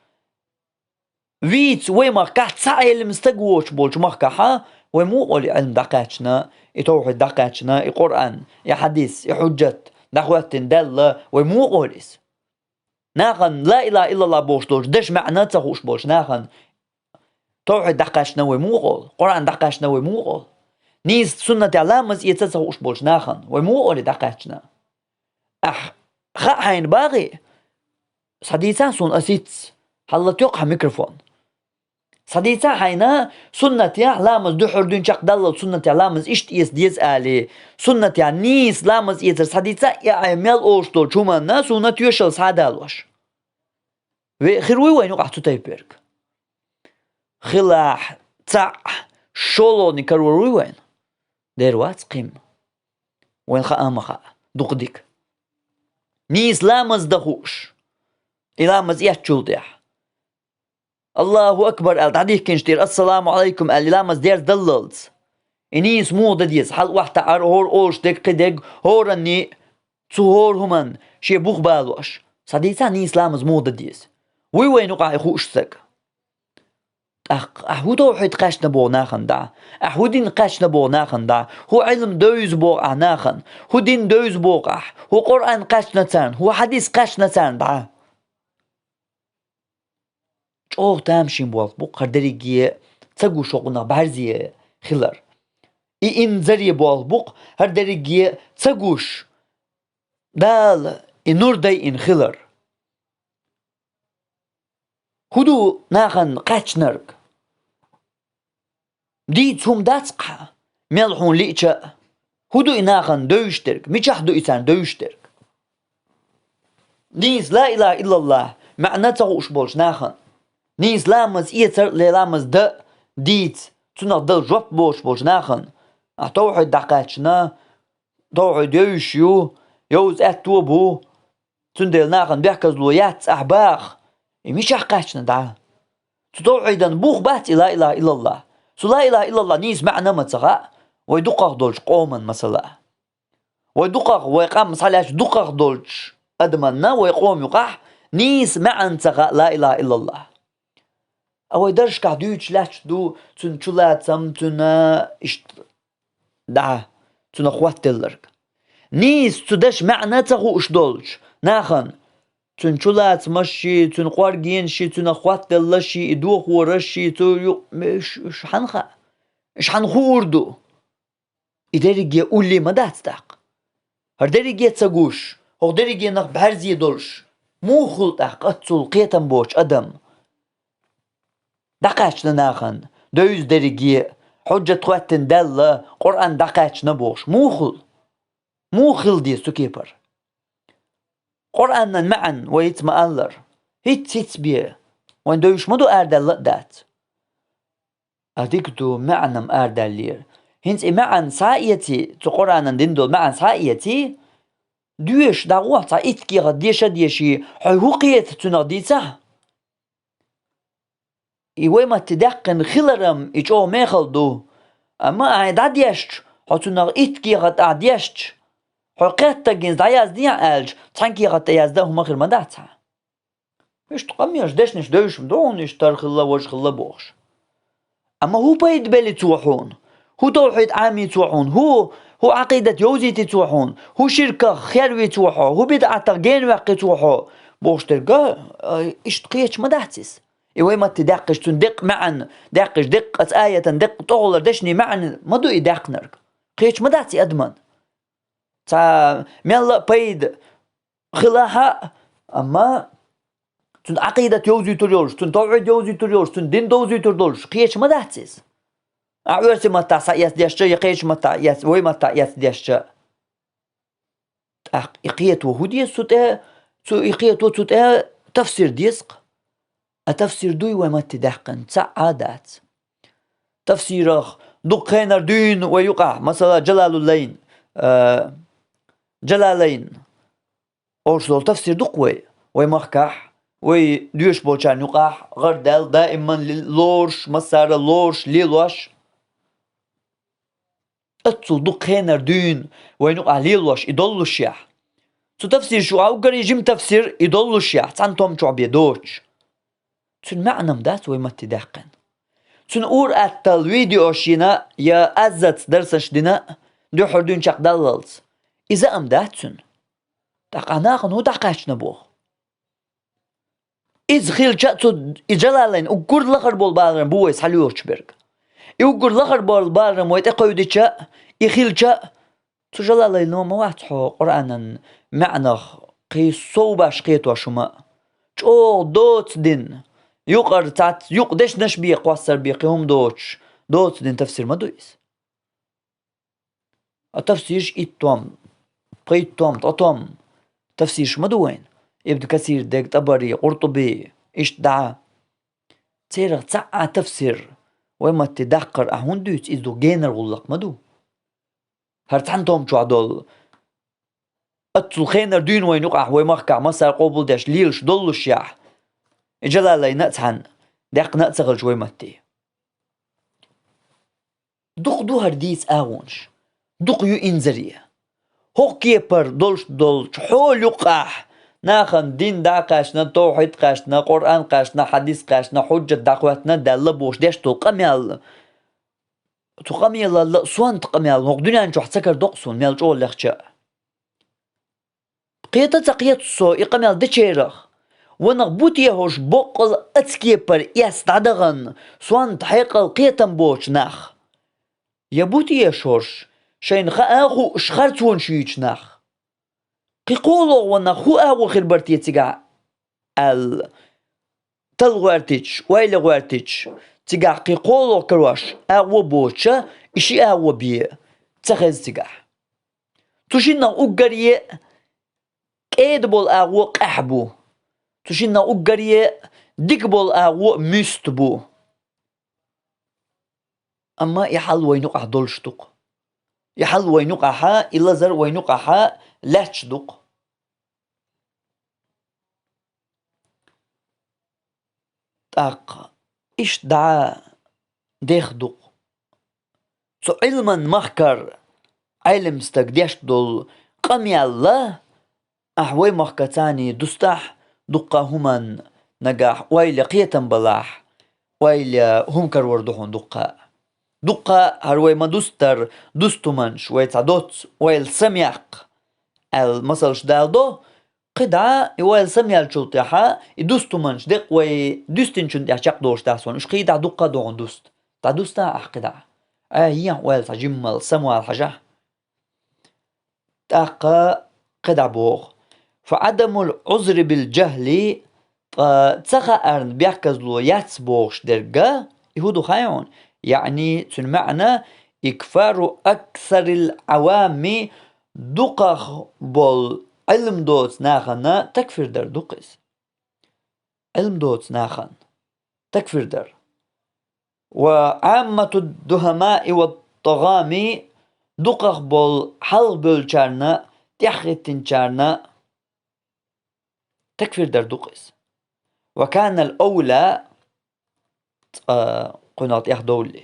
вийца вай махкахь цхьа Ӏелам стаг воцуш болчу махкахьа, вай муха олу и Ӏилма дӀакхаьчна, и тавхьид дӀакхаьчна, и Къуръан, и хьадис, и хьуджат дӀахӀоьттина даьлла, вай муха олу иза? Нахана ла илаха иллаллах бохуш долчу дешан маьӀна а ца хууш болчу нахана тавхьид дӀакхаьчна вай муха олу? Къуръан дӀакхаьчна вай муха олу? Нийса суннатехь ламаз эца а ца хууш болчу нахана вай муха олу и дӀакхаьчна? Ахь хаьа хьайна багӀий? Схьадийцахьа суна, ас йиц. Хьалла тоьху хьан микрофон. Схьадийцахьа хьайна, суннатехь ламаз дуьххьара дуьйна чекхдаллал суннатехь ламаз иштта эца деза алий, суннатехь нийса ламаз эцар схьадийцахьа, и ахь мел олуш долчу хӀуманна суна тоьшалла схьа а далош. Ве-, хир вуй вайна юкъахь цу тайпа верг? Хилахь, цхьаъ, шолгӀаниг карор вуй вайна? Дера вац кхин. Вайна хаа а ма хаьа, дукха дика. Нийса ламаз дан хууш, и ламаз эцначул тӀехь, «Аллаху акбар» аьлла, дӀадихкинчу тӀера «Ассаламу Ӏалайкум» аьлла, и ламаз дерзадаллалц, и нийса муха дан деза? Хьала охьатаӀар, хӀора олуш дерг, кхин дерг, хӀоранний, цу хӀора хӀуманна шен бух балош. Схьадийцахьа нийса ламаз муха дан деза? Вуй вайна юкъахь и хууш стаг? ТӀаккха ахь хӀун тавхьид кхаьчна боху нахана дӀа? Ахь хӀун дин кхаьчна боху нахана дӀа? ХӀун Ӏилма девза боху ахь нахана? ХӀун дин девза боху ахь? ХӀун Къуръан кхаьчна царна? ХӀун хьадис кхаьчна царна дӀа? ЧӀогӀа тамашийна болх бу-кх хӀара дерриге ца гуш хӀокхунах бӀаьрзе хилар. И инзаре болх бу-кх хӀара дерриге ца гуш, Дала и нур дайина хилар. ХӀун ду нахана кхаьчнарг? Дийца хӀума дац-кх, мел хьуна лиъча а. ХӀун ду и нахана девзаш дерг? Мичахь ду и царна девзаш дерг? Нийса ла илаха иллаллах маьӀна ца хууш болчу нахана, нийса ламаз эцар а, ламаз дан а, дийца, цунах дала жоп боцуш болчу нахана, ахь тавхьид дӀакхаьчна, тавхьид йовзуш ю, йовза аьтто а бу, цундела нахана бехказло яц ахь баха, и мичахь кхаьчна дӀа? Цу тавхьидан бух бац и ла илаха иллаллах. Цу ла илаха иллаллах нийса маьӀна а ма ца хаьа вай дукхах долчу къоман, масала. Вай дукхах, вай къам схьалаьцча дукхах долчу адаманна вай къома юкъахь нийса маьӀна ца хаьа ла илаха иллаллах. А вай даржашкахь дуьйцуш лаьтташ ду цуьнан чулацам, цуьнан иштта дӀа, цунах хӀоттаделларг. Нийса цу дешан маьӀна ца хууш долчу нахана, цуьнан чулацамаш ши, цуьнан къоргенаш ши, цуьнах хоттаделлаш ши, и дохораш ши, цу ю-, уьш, уьш хьанна хаьа? Уьш хьанна хуур ду? И дерриге уллий ма дац тӀаккха. ХӀара дерриге ца гуш, хӀокху дерригенах бӀаьрзе долуш, муха хуьлу тӀаккха оццул кхетам боцу адам? ДӀакхаьчна нахана, девза дерриге, хьуьжжат хӀоьттина даьлла, Къуръан дӀакхаьчна бохуш, муха хуьлу? Муха хила деза цу кепара? Къуръанан маьӀна вай хӀинца ма-аллара, хӀинцца-хӀинцца бен, вайн девзаш ма ду, арадаьлла а дац. А дика ду маьӀна-м арадаьллера. ХӀинца и маьӀна схьа а эций, цу Къуръанан дина долу маьӀна схьа а эций, доьшуш дӀагӀо, цхьа итт кехат деша а деший, хьо хӀун кхета цуьнах дийцахь? И вай матте даьккхина хилар-м и чӀогӀа мехала ду. Амма ахьа дӀадешча, хьо цуьнах итт кехат ахьа дешча, хьо кхеттарг хӀинца дӀаяздехьа аьлча, цхьана кехат тӀе яздан хӀума хир ма дац хьан. Иштта къамелаш, дешнаш девзаш ма ду хьуна, иштта хӀара хилла, важа хилла бохуш. Амма хӀун пайда бели цо хьуна? ХӀун тавхьид Ӏамий цо хьуна? ХӀун, хӀун Ӏакъидат йовзийти цо хьуна? ХӀун ширках хервий цо хьо? ХӀун бидӀатах генаваьккхи цо хьо? Бохуш дерг, а, иштта кхеташ ма дац иза. И вай матте даьккхича, цуьнан деккъа маьӀна даьккхича, деккъа цу аятан, деккъа тӀехула дешнийн маьӀна ма ду и даьккхинарг. Кхеташ ма дац и адаман. Цхьа мелла а пайда хилахь а, амма цуьнан Ӏакъидат йовзуьйтур йолуш, цуьнан тавхьид йовзуьйтур йолуш, цуьнан дин довзуьйтур долуш кхеташ ма дац иза. Ахь оьрсийн маттахь схьаэцна дешча, я кхечу маттахь эц-, вай маттахь эцна дешча. ТӀаккха и кхето хӀун деза цу тӀе? Цу, и кхето цу тӀе тафсир деза-кх. А тафсир дуй вай матте даьккхина? Цхьа а дац. Тафсирах дукха хенара дуьйна вай юкъахь, масала, Джалалуллайн, а, Джалалайн олуш долу тафсир ду-кх вай, вай махкахь, вай доьшуш болчарна юкъахь гӀардаьлла, даиман ли-, лоруш, массара а лоруш, лелош. Оццул дукха хенара дуьйна вайна юкъахь лелош и доллушехь, цу тафсираш юкъахь уггаре жима тафсир и доллушехь, цхьана том чохь бен доцуш, цуьнан маьӀна-м дац вай матте даьккхина. Цуьнан ур-атталла видеош йина я аззаца дарсаш дина, дуьххьара дуьйна чекхдаллалц, иза а-м дац цуьнан. ТӀаккха ахьа нахана хӀун дӀакхаьчна боху? Иза хилча а, цу, и Джалалайн уггар лахара болу баларан бу вай схьалоьхучу берг. И уггар лахара болу баларан вай тӀекхевдича а, и хилча а, цу Джалалайно ма вац хьо Къуръанан маьӀнах кхин сов баш кхетош хӀума а. ЧӀогӀа доца дина, юкъара цхьацца юкъа дешнаш бен, кхоссар бен, кхин хӀума доцуш, доца дина тафсир ма ду иза. А тафсираш итт том, пхийтта том, ткъа том тафсираш ма ду вайна. Ибн Касир дерг, ТӀабари, Къуртуби, иштта дӀа. Церах цхьа а тафсир вай матте даккхар ахьа хӀунда дуьйцу, иза ду генара гӀуллакх ма ду. ХӀара цхьана том чохь долу, оццул хенара дуьйна вайна юкъахь, вай махкахь массара къобалдеш лелаш доллушехь, и Джалалайна а цхьаьна даьккхина а ца хилча вай матте. Дукха ду хӀара дийца агӀонаш, дукха ю инзаре. ХӀокху кепара долуш долчу хьола юкъахь нахана дин дӀакхаьчна, тавхьид кхаьчна, Къуръан кхаьчна, хьадис кхаьчна, хьуджат дӀахӀоьттина, даьлла бохуш деш долу къамел, цу къамелалла а сонта къамел хӀокху дуьнен чохь ца карадо-кх суна, мел чӀогӀа лехча а. Кхета а ца кхета со и къамел дечерах. Ванах бу те хӀорш боккъал а цу кепара эс дӀадахана, сонта, хьекъал, кхетам боцу нах? Я бу те хӀорш шайна хаа а хууш харцонаш юьйцу нах? Кхин кхоалгӀа ванах хӀун агӀо хир бара те цигахь аьлла, талла гӀоьртича, ойла гӀоьртича, цигахь кхин кхоалгӀа карош агӀо боцуша, и ши агӀо бен ца хеза цигахь. Цу шиннах уггаре а кӀеда болу агӀо къаьхьа бу. Цу шиннах уггаре а дика болу агӀо муьста бу. Амма и хьал вайна юкъахь долуш ду-кх. И хьал вайна юкъахьа, и лазар вайна юкъахьа лаьтташ ду-кх. ТӀаккха иштта дӀа дех ду-кх. Цу Ӏилман махкара Ӏелам стаг деш долу къамелла, ахь вай махкаца дустахь, дуккха а хӀуманна нагахь ойла, кхетам балахь, ойла, хӀума карор ду хьуна дуккха а. Дуккха а хӀара вай ма-дустара дусту хӀуманаш вай цхьа доцца, ойла самаяккха, аьлла масалш даладо, кхидӀа и ойла самаяьллачул тӀехьа, и дуста хӀуманаш декъа вай дуьстинчун тӀехь чакхдолуш дац хьуна, уьш кхидӀа дуккха а догӀун дуста. ДӀадуста ахь кхидӀа. Ай, ехьа ойла цхьа жиммал самавала хьажахь. ТӀаккха кхидӀа боху: «Фа Ӏадамул Ӏузри бил жахӀли», ткъа ца хаарна бехказло яц бохуш дерг, и хӀун ду хаьий хьуна? Яъни, цуьнан маьӀна: «Икфару аксарил Ӏавамми», дукхах болу Ӏилма доцу нахана такфир дар ду-кх иза. Ӏилма доцу нахана такфир дар. «Ва Ӏаммату духамаи ва тагӀами», дукхах болу хьалха бевллачарна, тӀаьхьахӀиттинчарна такфир дар ду-кх иза. «Ва канал овла», цкъа кхунах тӀехдовлле.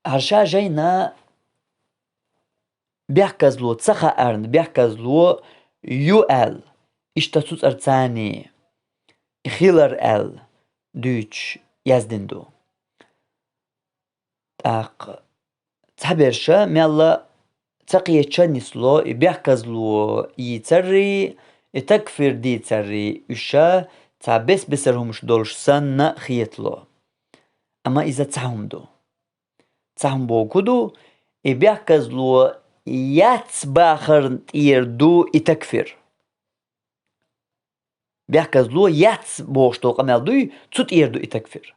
ХӀара ша жайна бехказло ца хаарна бехказло ю аьлла, иштта цу цӀарца царний хилар аьлла дуьйцуш яздина ду. ТӀаккха цхьаберша мелла ца кхеташ нисло и бехказло йийцаррий, и такфир дийцаррий, уьш цхьа бес-бесара хӀумаш долуш санна хетало. Амма иза цхьа хӀума ду. Цхьа хӀума бохург ду, и бехказло яц бахарна тӀера ду и такфир. Бехказло яц бохуш долу къамел дуй, цу тӀера ду и такфир.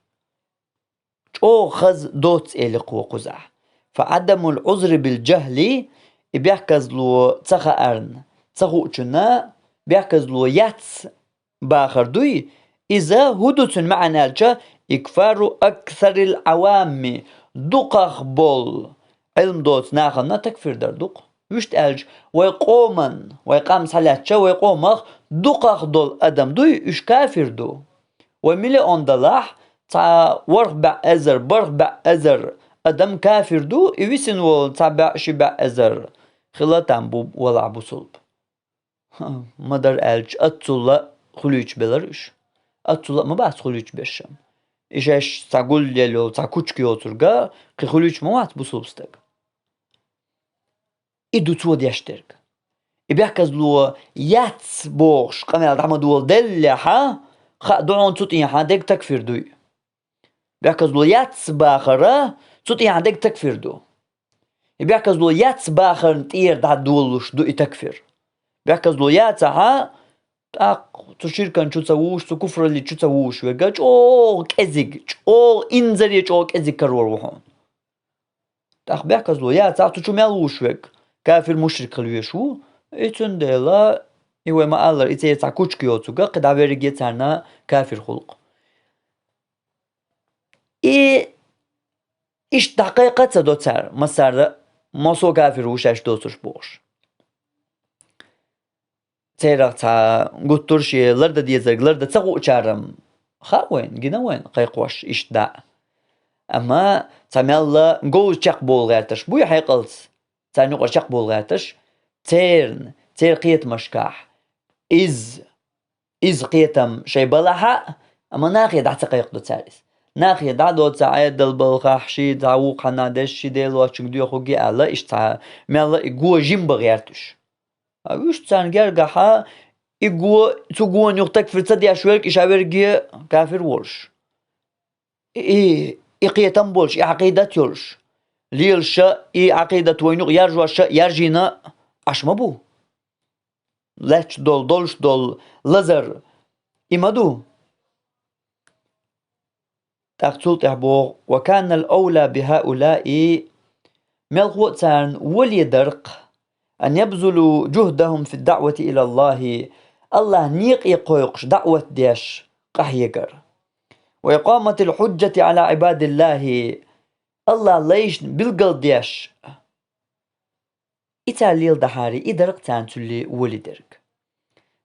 ЧӀогӀа хаза доццу элира кхо кхузахь. «Фа Ӏадамул Ӏузри бил жахӀли», и бехказло ца хаарна, ца хуучунна бехказло яц бахар дуй, иза хӀун ду цуьнан маьӀна аьлча, «икфару аксарил Ӏавамми», дукхах болу Ӏилма доцу нахана такфир дар ду-кх. Вуьшта аьлча, вай къоман, вай къам схьалаьцча, вай къомах дукхах долу адам дуй, уьш кафир ду. Вай миллион далахь, цхьа ворхӀ бӀе эзар, бархӀ бӀе эзар адам кафир ду, и висина волу цхьа бӀе, ши бӀе эзар хила там бу валахь бусулба. Ма-дарра аьлча, аццул а хуьлуьйтуш белара уьш. Аццул а ма бац хуьлуьйтуш берш. И шаьш цхьа гулъелла йолу, цхьа кучка йоцург а кхин хуьлуьйтуш ма вац бусулба стаг. И ду цо деш дерг. И бехказло яц бохуш къамел дӀа ма доладеллехьа, хаа ду хьуна цу тӀехьа дерг такфир дуй. Бехказло яц бахара, цу тӀехьа дерг такфир ду. И бехказло яц бахарна тӀера дӀадолалуш ду и такфир. Бехказло яцахьа, тӀаккха цу ширкан чу ца вуш, цу куфралли чу ца вуш верг а чӀогӀа кӀезиг, чӀогӀа инзаре чӀогӀа кӀезиг карор ву хьуна. ТӀаккха бехказло яцахь, цу чу мел вуш верг кафир-мушрик хила веш ву, и цундела, и вай ма-аллара, и церан цхьа кучка йоцург а кхидӀа верриге царна кафир хуьлу-кх. И иштта дӀакхайкха а ца до цара, массара а, массо а кафир ву шаьш доцурш бохуш. Церах цхьа гуттар а шен лардан дезарг лардан ца хуучара-м хаьа вайна, гина вайна кхайкхош иштта дӀа. Амма цхьа мелла говза чекхбовла гӀерташ буй хьекъалца, царна юкъара чекхбовла гӀерташ, церан, церан кхетамашкахь иза иза кхетам шайн балахь а, амма нахе дӀа ца кхайкхадо цара иза. Нахе дӀа а доцу Ӏедал балхахь, ши дӀа вукху хьанна дерш, ши Делочуьнга доьхург а аьлла, иштта цхьа мелла и го жима бан гӀерта уьш. А уьш царна гергахьа, и го, цу гона юха такфир ца деш верг, и ша верриге кафир волуш. И, и, и кхетам болуш, и Ӏакъидат йолуш. Лелаша и Ӏакъидат вайна юкъа яржоша, яржийна Ӏаш ма бу. Лаьтташ долу, долуш долу лазар и ма ду. ТӀаккха цул тӀаьхьа боху: «Ва канал овла бихаулаи», мелхо а царна вале дара-кх, «ан ябзулу жухдахум фи даъвати илаллахи», Аллахьан некъе кхойкхуш даъват деш къахьегар. «Ва икъаматил хьуджжати ала ибадиллахи», Аллахьан лайшна билгалдеш. И цара леладахьара, и дара-кх царна цуьлле вале дерг.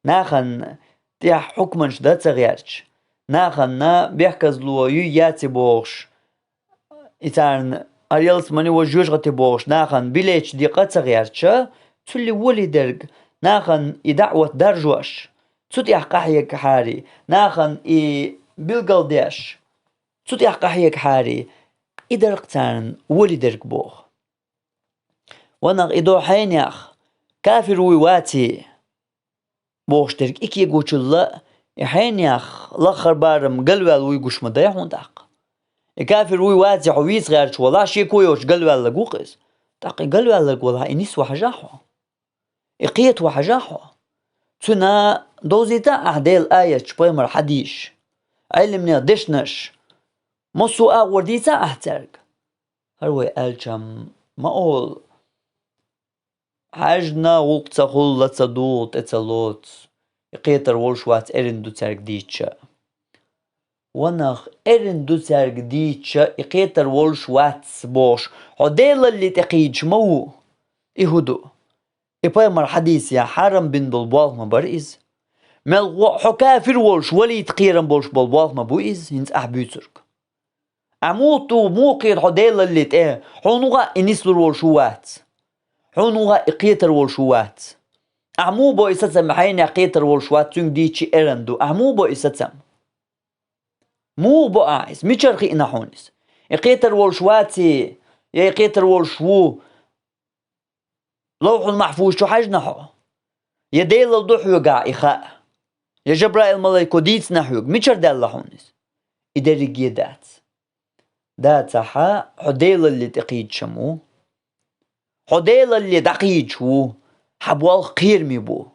Нахана тӀехь хьукманаш дан ца гӀерташ, нахана бехказло юй яций бохуш, и царна а ялсамани вай жоьжахати бохуш, нахана билечу декъа ца гӀерташ, цуьлле вале дерг, нахана и даъват даржош, цу тӀехь къахьегахьара, нахана и билгалдеш, цу тӀехь къахьегахьара, и дара-кх царна вале дерг боху. Ва нах, и до хьенех, кафир вуй ваций бохуш дерг и кегочул а, и хьенех лаххара барам галваьлла вуй гуш ма дай хьуна тӀаккха. И кафир вуй ваций хьо вийца гӀерташ валахь, шеко йоцуш галваьлларг ву-кх иза. ТӀаккха и галваьлларг валахь, и нисван хьажахь хьо. И кхетаван хьажахь хьо. Цуьнан довзийтахьа ахь Делан аяташ, пайхамар хьадисаш, Ӏелимнехан дешнаш, массо а агӀор дийцахьа ахь цаьрга. ХӀара вай аьлча-м ма олу: хьаьжна, гӀуллакх ца хуьлу, ла ца дугӀу, тӀе ца лоцу, и кхетар волуш вац, эрна ду цаьрга дийцча. Ва нах, эрна ду цаьрга дийцча, и кхетар волуш вац бохуш, хьо Делалле тӀекхийдаш ма ву. И хӀун ду? И пайхамар хьадисехь хьарам бина болу болх ма бара иза. Мел гӀо-, хьо кафир волуш, валийта кхерам болуш болу болх ма бу иза, хӀинца ахь буьйцург. Ахь муха туху, муха кхета хьо Делалле тӀе, хьуна хаа и нислур волуш ву вац. Хьуна хаа и кхетар волуш ву вац. Ахь муха бо и сацам, хьенех кхетар волуш вац, цуьнга дийцча эрна ду? Ахь муха бо и сацам? Муха бо ахь иза? Мичара хиъна хьуна иза? И кхетар волуш ваций, я и кхетар волуш ву? Ловхьул-Махьфуз чу хьаьжна хьо? Я Делал ду хьоьгахь и хаа? Я Жабраил-малайко дийцина хьоьга? Мичара даьлла хьуна иза? И дерриге дац. Дацахь, хьо Делалле тӀекхийдаш-м ву. Хьо Делалле дӀакхийдаш ву. Хьан болх кхераме бу.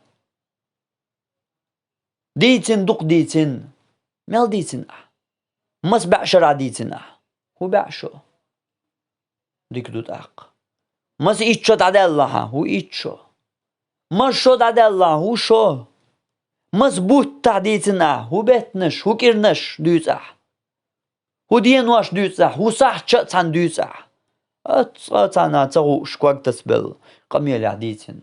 Дийцина, дукха дийцина. Мел дийцина ахь? Маса бӀе шарахь дийцина ахь? ХӀун бӀе шо? Дика ду тӀаккха. Маса итт шо дӀадаьлла ахь? ХӀун итт шо? Маса шо дӀадаьлла ахь? ХӀун шо? Маса буттахь дийцина ахь? ХӀун беттанаш, хӀун кӀирнаш дуьйцу ахь? ХӀун денош дуьйцу ахь? ХӀун сахьташ а цхьаьна дуьйцу ахь? АццӀа цхьанна ца хууш, ког тасабелла къамелехь дийцина.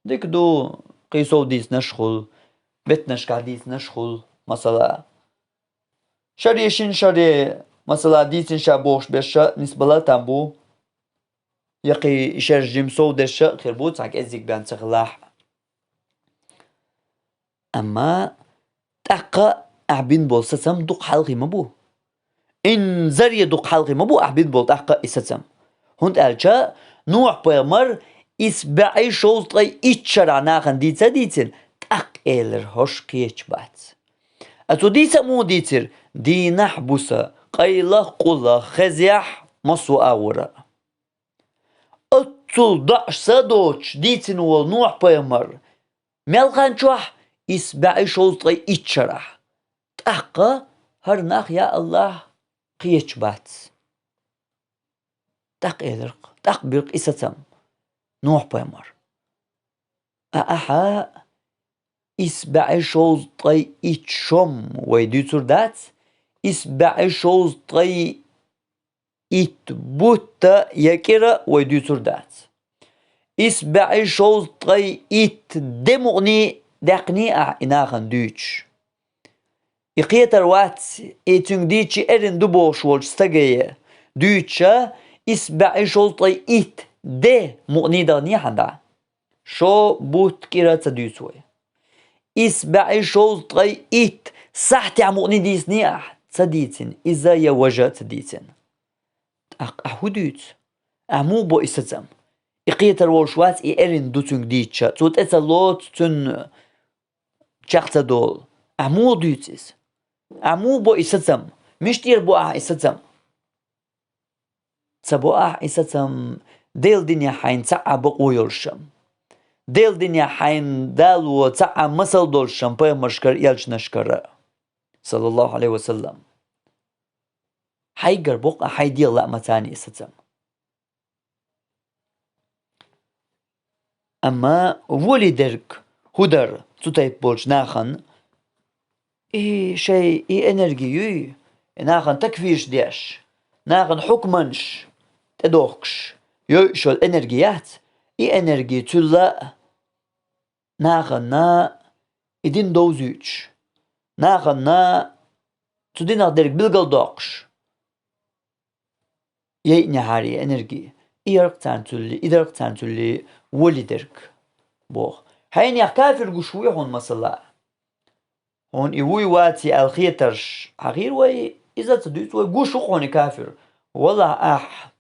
Дика ду, кхин сов дийцинарш а хуьлу, беттанашкахь дийцинарш а хуьлу, масала. Шаре, шина шаре, масала, дийцина ша бохуш берш а нисбала а там бу, я кхин шаьш жима сов дерш а хир бу, цхьа кӀеззиг бен ца хилахь а. Амма тӀаккха ахь бина болу сацам дукха хьалхе ма бу. Инзаре дукха хьалхе ма бу ахь бина болу тӀаккха и сацам. ХӀунда аьлча Нухь-пайхамар исс бӀе шовзткъе итт шарахь нахана дийца а дийцина, тӀаккха элира: «ХӀорш кхеташ бац». А цо дийца а муха дийцира? Дийнахь, буса, къайлах а, къулах а, хезехь а, массо а агӀора а. Оццул доӀуш са а доцуш дийцина волу Нухь-пайхамар мел хан чохь? Исс бӀе шовзткъе итт шарахь. ТӀаккха хӀара нах, я АллахӀ, кхеташ бац. ТӀаккха элира-кх, тӀаккха бира-кх и сацам Нухь-пайхамар. А ахьа исс бӀе шовзткъе итт шо-м вай дуьйцур дац, исс бӀе шовзткъе итт бутт а я кӀира а вай дуьйцур дац. Исс бӀе шовзткъе итт де мукъане даьккхина ахь и нахана дуьйцуш. И кхетар вац, и цуьнга дийцча эрна ду бохуш волчу стага дуьйцуш, исс бӀе шовзткъе итт де мукъане дахана ахьа дӀа. Шо, бутт, кӀира ца дуьйцу вай. Исс бӀе шовзткъе итт сахьтехь мукъане дийцина ахь? Ца дийцина. Иза я важа а ца дийцина. ТӀаккха ахь хӀун дуьйцу? Ахь муха бо и сацам? И кхетар волуш вац, и эрна ду цуьнга дийцча. Цо тӀе ца лоцу, цуьнан чекх ца долу. Ахь муха дуьйцу иза? Ахь муха бо и сацам? Мича тӀера бо ахь и сацам? Ца бо ахь и сацам Делан динехь хьайна цхьа а бакъо йолуш-м, Делан динехь хьайна Дала цхьа а масал долуш-м пайхамаршкара, элчанашкара, саллаллаху Ӏалайхи ва саллам. Хьайгара боккха хьайн дегӀан лаамца и сацам. Амма волий дерг хӀун дара цу тайпа болчу нахана? И шайн и энерги юй, и нахана такфирш деш, нахана хьукманаш тӀедохкуш йойуш йолу энерги яц, и энерги цуьлла а нахана и дин довзуьйтуш, нахана цу динах дерг билгалдоккхуш. Яйъинехьара и энерги, и яра-кх царна цуьллий, и дара-кх царна цуьллий волий дерг, боху. Хьенех кафир гуш вуй хьуна, масала? Хьуна и вуй ваций аьлла хетарш хьан хир вай, иза а ца дуьйцу вай, гуш ву-кх хьуна и кафир. Валлахь, ахь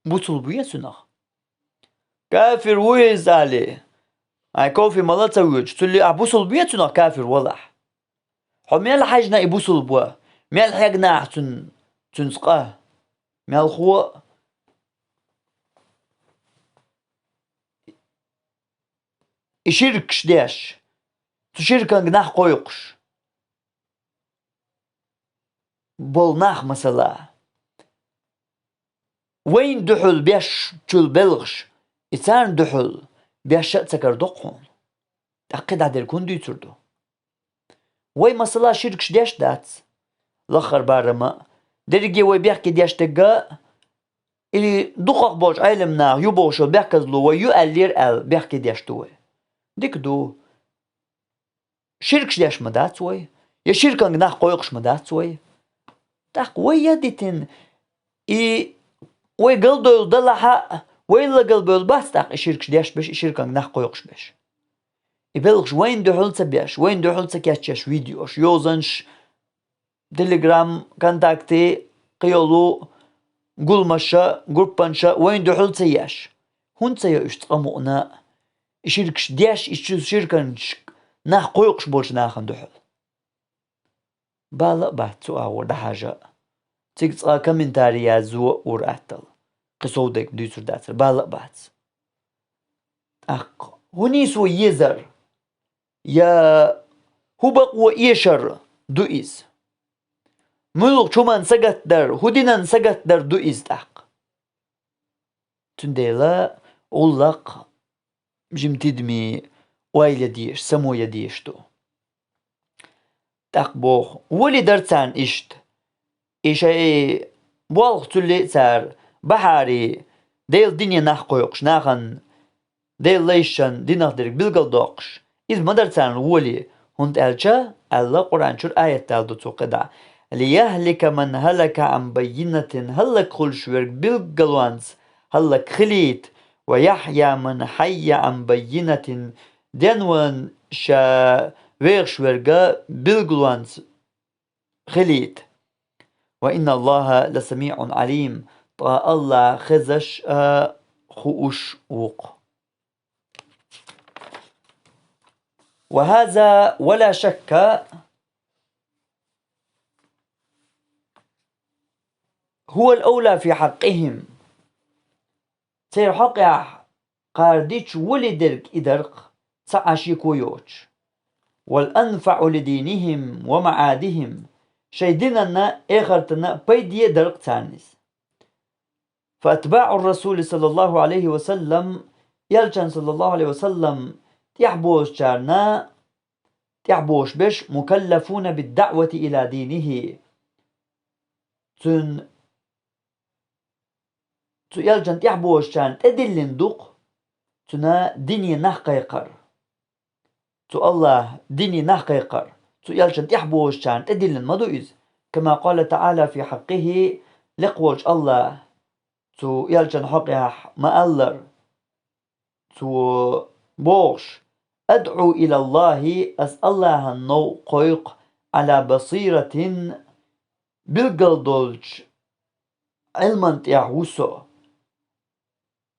буцул буй цунах. Кафир ву иза али. Ай, кофе мала ца воьдуш, цул а бусулба ве цунах кафир валахь. Хьо мел хьаьжна и бусулба ва? Мел хьегна ахь цун, цуьнца къа? Мелхо а и ширкаш деш, цу ширканга нах кхойкхуш болу нах, масала, вайна дуьхьал беш чул белхаш, и царна дуьхьал беш а ца карадо-кх хьуна. ТӀаккха кхидӀа дерг хӀун дуьйцур ду? Вай, масала, ширкаш деш дац, лаххара барам а, дерриге вай бехке деш дерг а, и дукхах болчу Ӏеламнаха ю бохуш йолу бехказло вай ю аьллера аьлла бехке деш ду вай. Дика ду. Ширкаш деш ма дац вай, я ширканга нах кхойкхуш ма дац вай. ТӀаккха вай я дитина, и вай галдевлла далахь а, вайл галбевлла бац тӀаккха и ширкаш деш беш, и ширканга нах кхойкхуш беш. И белхаш вайна дуьхьал ца беш, вайна дуьхьал ца кечъеш видеош, йозанаш, Telegram, ВКонтакте, кхийолу гуламаша, группанаша вайна дуьхьал ца еш. ХӀунда ца йо уьш цкъа мукъана? И ширкаш деш, и чу ширканчу нах кхойкхуш болчу нахана дуьхьал. Бала а бац цу агӀор дӀахьажа а. Цига цкъа комментарий яззо а ур аттал. Кхин сов дерг дуьйцур дацара, бала а бац. ТӀаккха хӀун нийсо езар? Я хӀун бакъо эшар ду иза? Муьлхачу хӀуманна сагатдар, хӀун динан сагатдар ду иза тӀаккха? Цундела гӀуллакх жима тидаме ойла ян дезаш, само ян дезаш ду. ТӀаккха боху, вали дара царна иштта. И шайн болх цулли а цара бахьаре, Делан дине нах кхойкхуш, нахана Делан лайшан динах дерг билгалдоккхуш, иза ма дара царна вали, хӀунда аьлча, аьлла Къуръан чуьра аят дала ду цо кхидӀа: «ليهلك من هلك عن بينة», хӀаллакьхуьлуш верг билгалонца хӀаллакьхилийта, «ويحيى من حي عن بينة», денван ша вехаш верг билгалонца хилийта. «وإن الله لسميع عليم», ткъа АллахӀ хезаш а, хууш ву-кх. «وهذا ولا شك هو الأولى في حقهم». Церан хьокъехь кхара дича вали дерг и дара-кх, цхьа а шеко йоцуш. «والأنفع لدينهم ومعادهم», шайн динанна а, эхартана а пайде а дара-кх царна иза. «فأتباع الرسول صلى الله عليه وسلم», Элчан, саллаллаху Ӏалайхи ва саллам, тӀаьхьабозучарна, тӀаьхьабозуш берш, «مكلفون بالدعوة إلى دينه». Цуьнан Цу Элчан тӀаьхьабозучарна тӀедиллина ду-кх цуьнан дине нах кхайкхар. Цу АллахӀан дине нах кхайкхар цу Элчан тӀаьхьабозучарна тӀедиллина ма ду иза. «كما قال تعالى في حقه», лекха волчу АллахӀа цу Элчан хьокъехь ма-аллара, цо бохуш: «أدعو إلى الله», ас АллахӀан новкъа кхойкху, «على بصيرة», билггал долчу Ӏилман тӀехь ву со.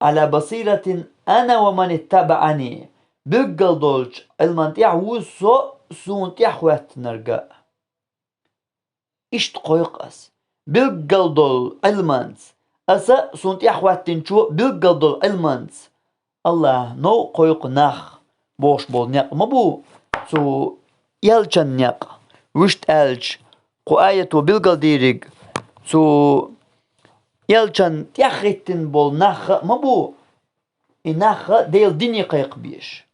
«على بصيرة أنا ومن اتبعني», билггал долчу Ӏилман тӀехь ву со, суна тӀаьхьахӀоьттинарг а. Иштта кхойкху ас билггал долу Ӏилманца, аса а, суна тӀаьхьахӀоьттинчо а билггал долу Ӏилманца. АллахӀан новкъа кхойкху нах бохуш болу некъ ма бу цу Элчан некъ. Вуьшта аьлча, кху аято билгалдийриг цу Элчан тӀаьхьахӀиттина болу нах а ма бу, и нах а Делан дине кхайкхабеш.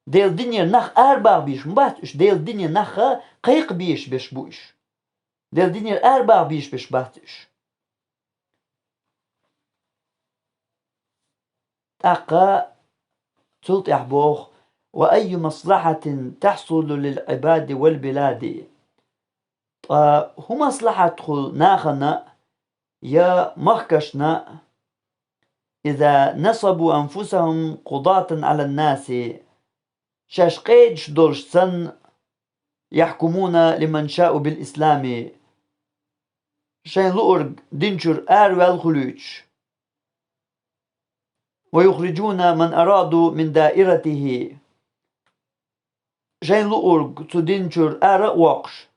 Делан динера нах арабаха безаш ма бац уьш, Делан дине нах а кхайкхабезаш берш бу уьш. Делан динера арабаха безаш берш бац уьш. ТӀаккха цул тӀаьхьа боху: «وأي مصلحة تحصل للعباد والبلاد». Ткъа хӀун маслахьат хуьлу нахана а, я махкашна а, «إذا نصبوا أنفسهم قضاة على الناس», шаьш къедаш долуш санна, «يحكمون لمن شاء بالإسلام», шайн луург дин чуьра араваьлла хуьлуьйтуш, ويخرجون من أرادوا من دائرته. Шайна луург цу дин чуьра ара а воккхуш,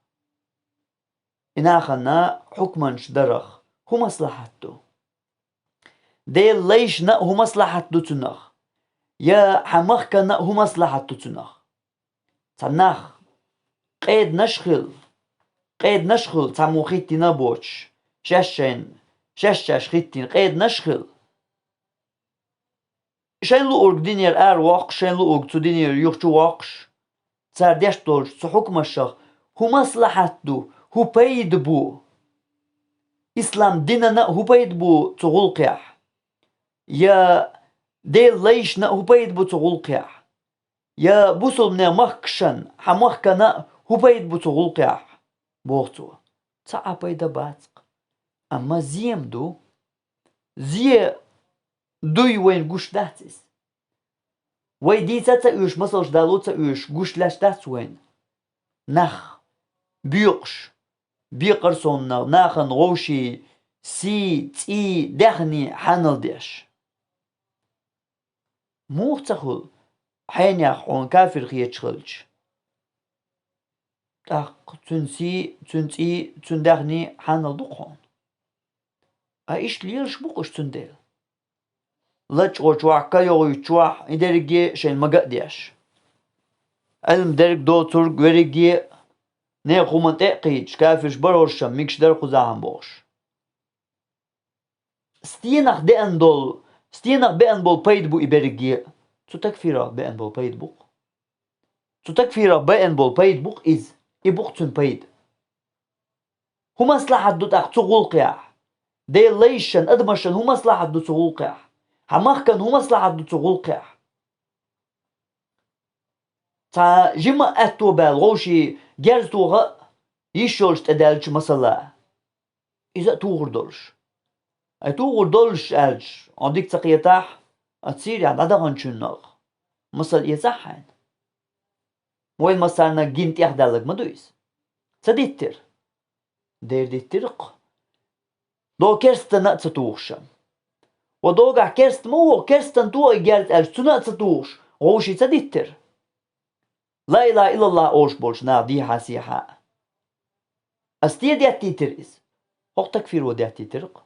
и нахана хьукманаш дарах хӀун маслахьат ду? Делан лайшна а хӀун маслахьат ду цунах? Я хьан махкана а хӀун маслахьат ду цунах? Цхьа нах къеданаш а хила, къеданаш а хила, цхьаммо хӀиттийна а боцуш, шаьш шайна, шаьш шаьш хӀиттийна къеданаш а хила. Шайна луург динера ара воккхуш, шайна луург цу динера юха чу воккхуш, цара деш долчу цу хьукмашах хӀун маслахьат ду, хӀун пайда бу? Ислам динана а хӀун пайда бу цу гӀуллакхехь? Я Делан лайшна а хӀун пайда бу цу гӀуллакхехь? Я бусулбанех махкашна, хьан махкана а хӀун пайда бу цу гӀуллакхехь? Боху цо. Цхьа а пайда бац-кх. Амма зен ма ду. Зен дуй вайна гуш дац иза. Вай дийца а ца оьшуш, масалш дало а ца оьшуш, гуш лаьтташ дац вайна. Нах, боькъуш, бекъар соннах, нахана вовшийн сий, цӀий, даьхний хьанал деш. Муха ца хуьлу, хьенех хьуна кафир хеташ хилча? ТӀаккха цуьнан сий, цуьнан цӀий, цуьнан даьхний хьанал ду-кх хьуна. Ткъа иштта лелаш бу-кх уьш цундела. Лачкъо чохь, ка йогӀуьйту чохь, и дерриге а шайна мага а деш. Ӏилма дерг доцург верриге а, нехан хӀуманна тӀе а кхийдаш, кафирш бархӀалгӀашна мегаш дара кхузахьа бохуш. Стенах деана долу, стенах беана болу пайда бу и берриге а? Цу такфирах беана болу пайда бу-кх. Цу такфирах беана болу пайда бу-кх иза. И бу-кх цуьнан пайда. ХӀун маслахьат ду тӀаккха цу гӀуллакхехь? Делан лайшна, адамашна хӀун маслахьат ду цу гӀуллакхехь? Хьан махкана хӀун маслахьат ду цу гӀуллакхехь? Цхьа жима аьтто баьлла вовшийн герз тоха а йиш йолчу тӀе даьлча, масала. Иза а тухур долуш. Ай тухур долуш аьлча, хьо дика ца кхетахь, аса Сирехь дӀадаханчунах масал эцахьа хьайна. Вайн массарна гина тӀехдаллаг ма ду иза. Ца диттира? Дера диттира-кх. Догу керстанна а ца тухуш. Ва догахь керста ма ву, керстанна тоха и герз аьлча, цунна а ца тухуш, вовшийн ца диттира? Ла илаха иллаллах олуш болчу наха дехьа-сехьа. Аса те деттийтира иза? ХӀокху такфиро деттийтира-кх.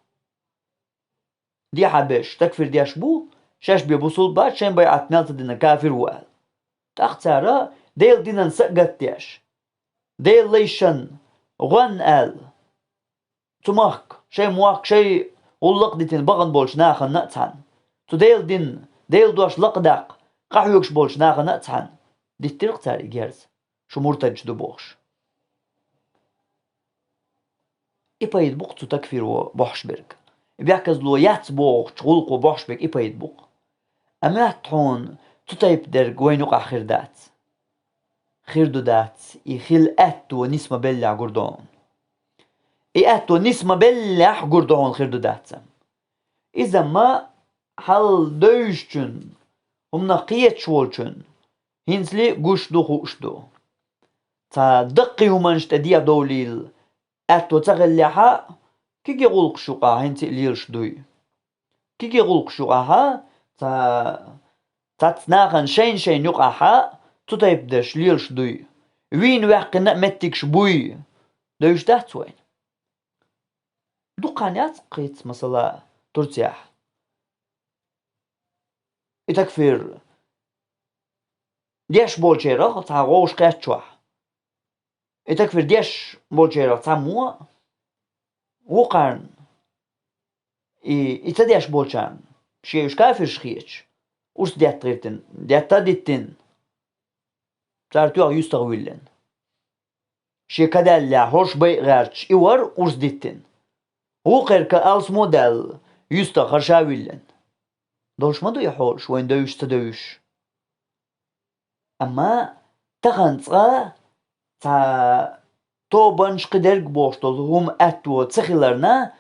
Дехьа берш такфир деш бу, шаьш бен бусулба бац, шайн байӀат мел ца дина кафир ву аьлла. ТӀаккха цара Делан динан са а гатдеш, Делан лайшна гӀоьнна аьлла, цу махка, шайн мохк, шайн гӀуллакх а дитина бахана болчу нахана а цхьаьна, цу Делан дин, Делан дош лакхадаккха къахьоьгуш болчу нахана а цхьаьна диттира-кх цара и герз, шу муртадаш ду бохуш. И пайда бу-кх цу такфиро бохьуш берг. И бехказло яц бохучу гӀуллакхо бохьуш берг и пайда бу-кх. Амма моьтту хьуна цу тайпа дерг вайна юкъахь хир дац. Хир ду дац, и хила аьтто нисма беллехь гур ду хьуна. И аьтто нисма беллехь гур ду хьуна, хир ду дац амма. Иза ма хьал девзачун, хӀуманах кхеташ волчун, хӀинцале а гуш ду, хууш ду. Цхьа даккхий хӀуманаш тӀе дехьадовлийла аьтто ца хиллехьа, кегий гӀуллакхаш юкъахь хӀинца а лелаш дуй. Кегий гӀуллакхаш юкъахьа, цхьа, цхьацца нахана шайна-шайна юкъахьа цу тайпа дерш лелаш дуй. Вийна ваьккхина а меттигаш буй. Девзаш дац вайна. Дукха хан яц-кх хӀинца, масала, Турцехь. И такфир деш болчерах цхьа вовшахкхетчохь. И такфир деш болчерах цхьаммо вукхарна, и, и ца деш болчарна, шен уьш кафирш хеташ, урс детта гӀиртина, детта а диттина, цара тоьхна юьстах виллина. Шен ка даьллехь, хӀорш байа гӀерташ, и вара урс диттина. Вукхерка алсамо а даьлла, юьстах хӀара ша виллина. Долуш ма ду и хьолаш, вайна девзаш, ца девзаш. Амма тахана цкъа цхьа тобанаш, кхидерг бохуш долу хӀума аьтто ца хиларна,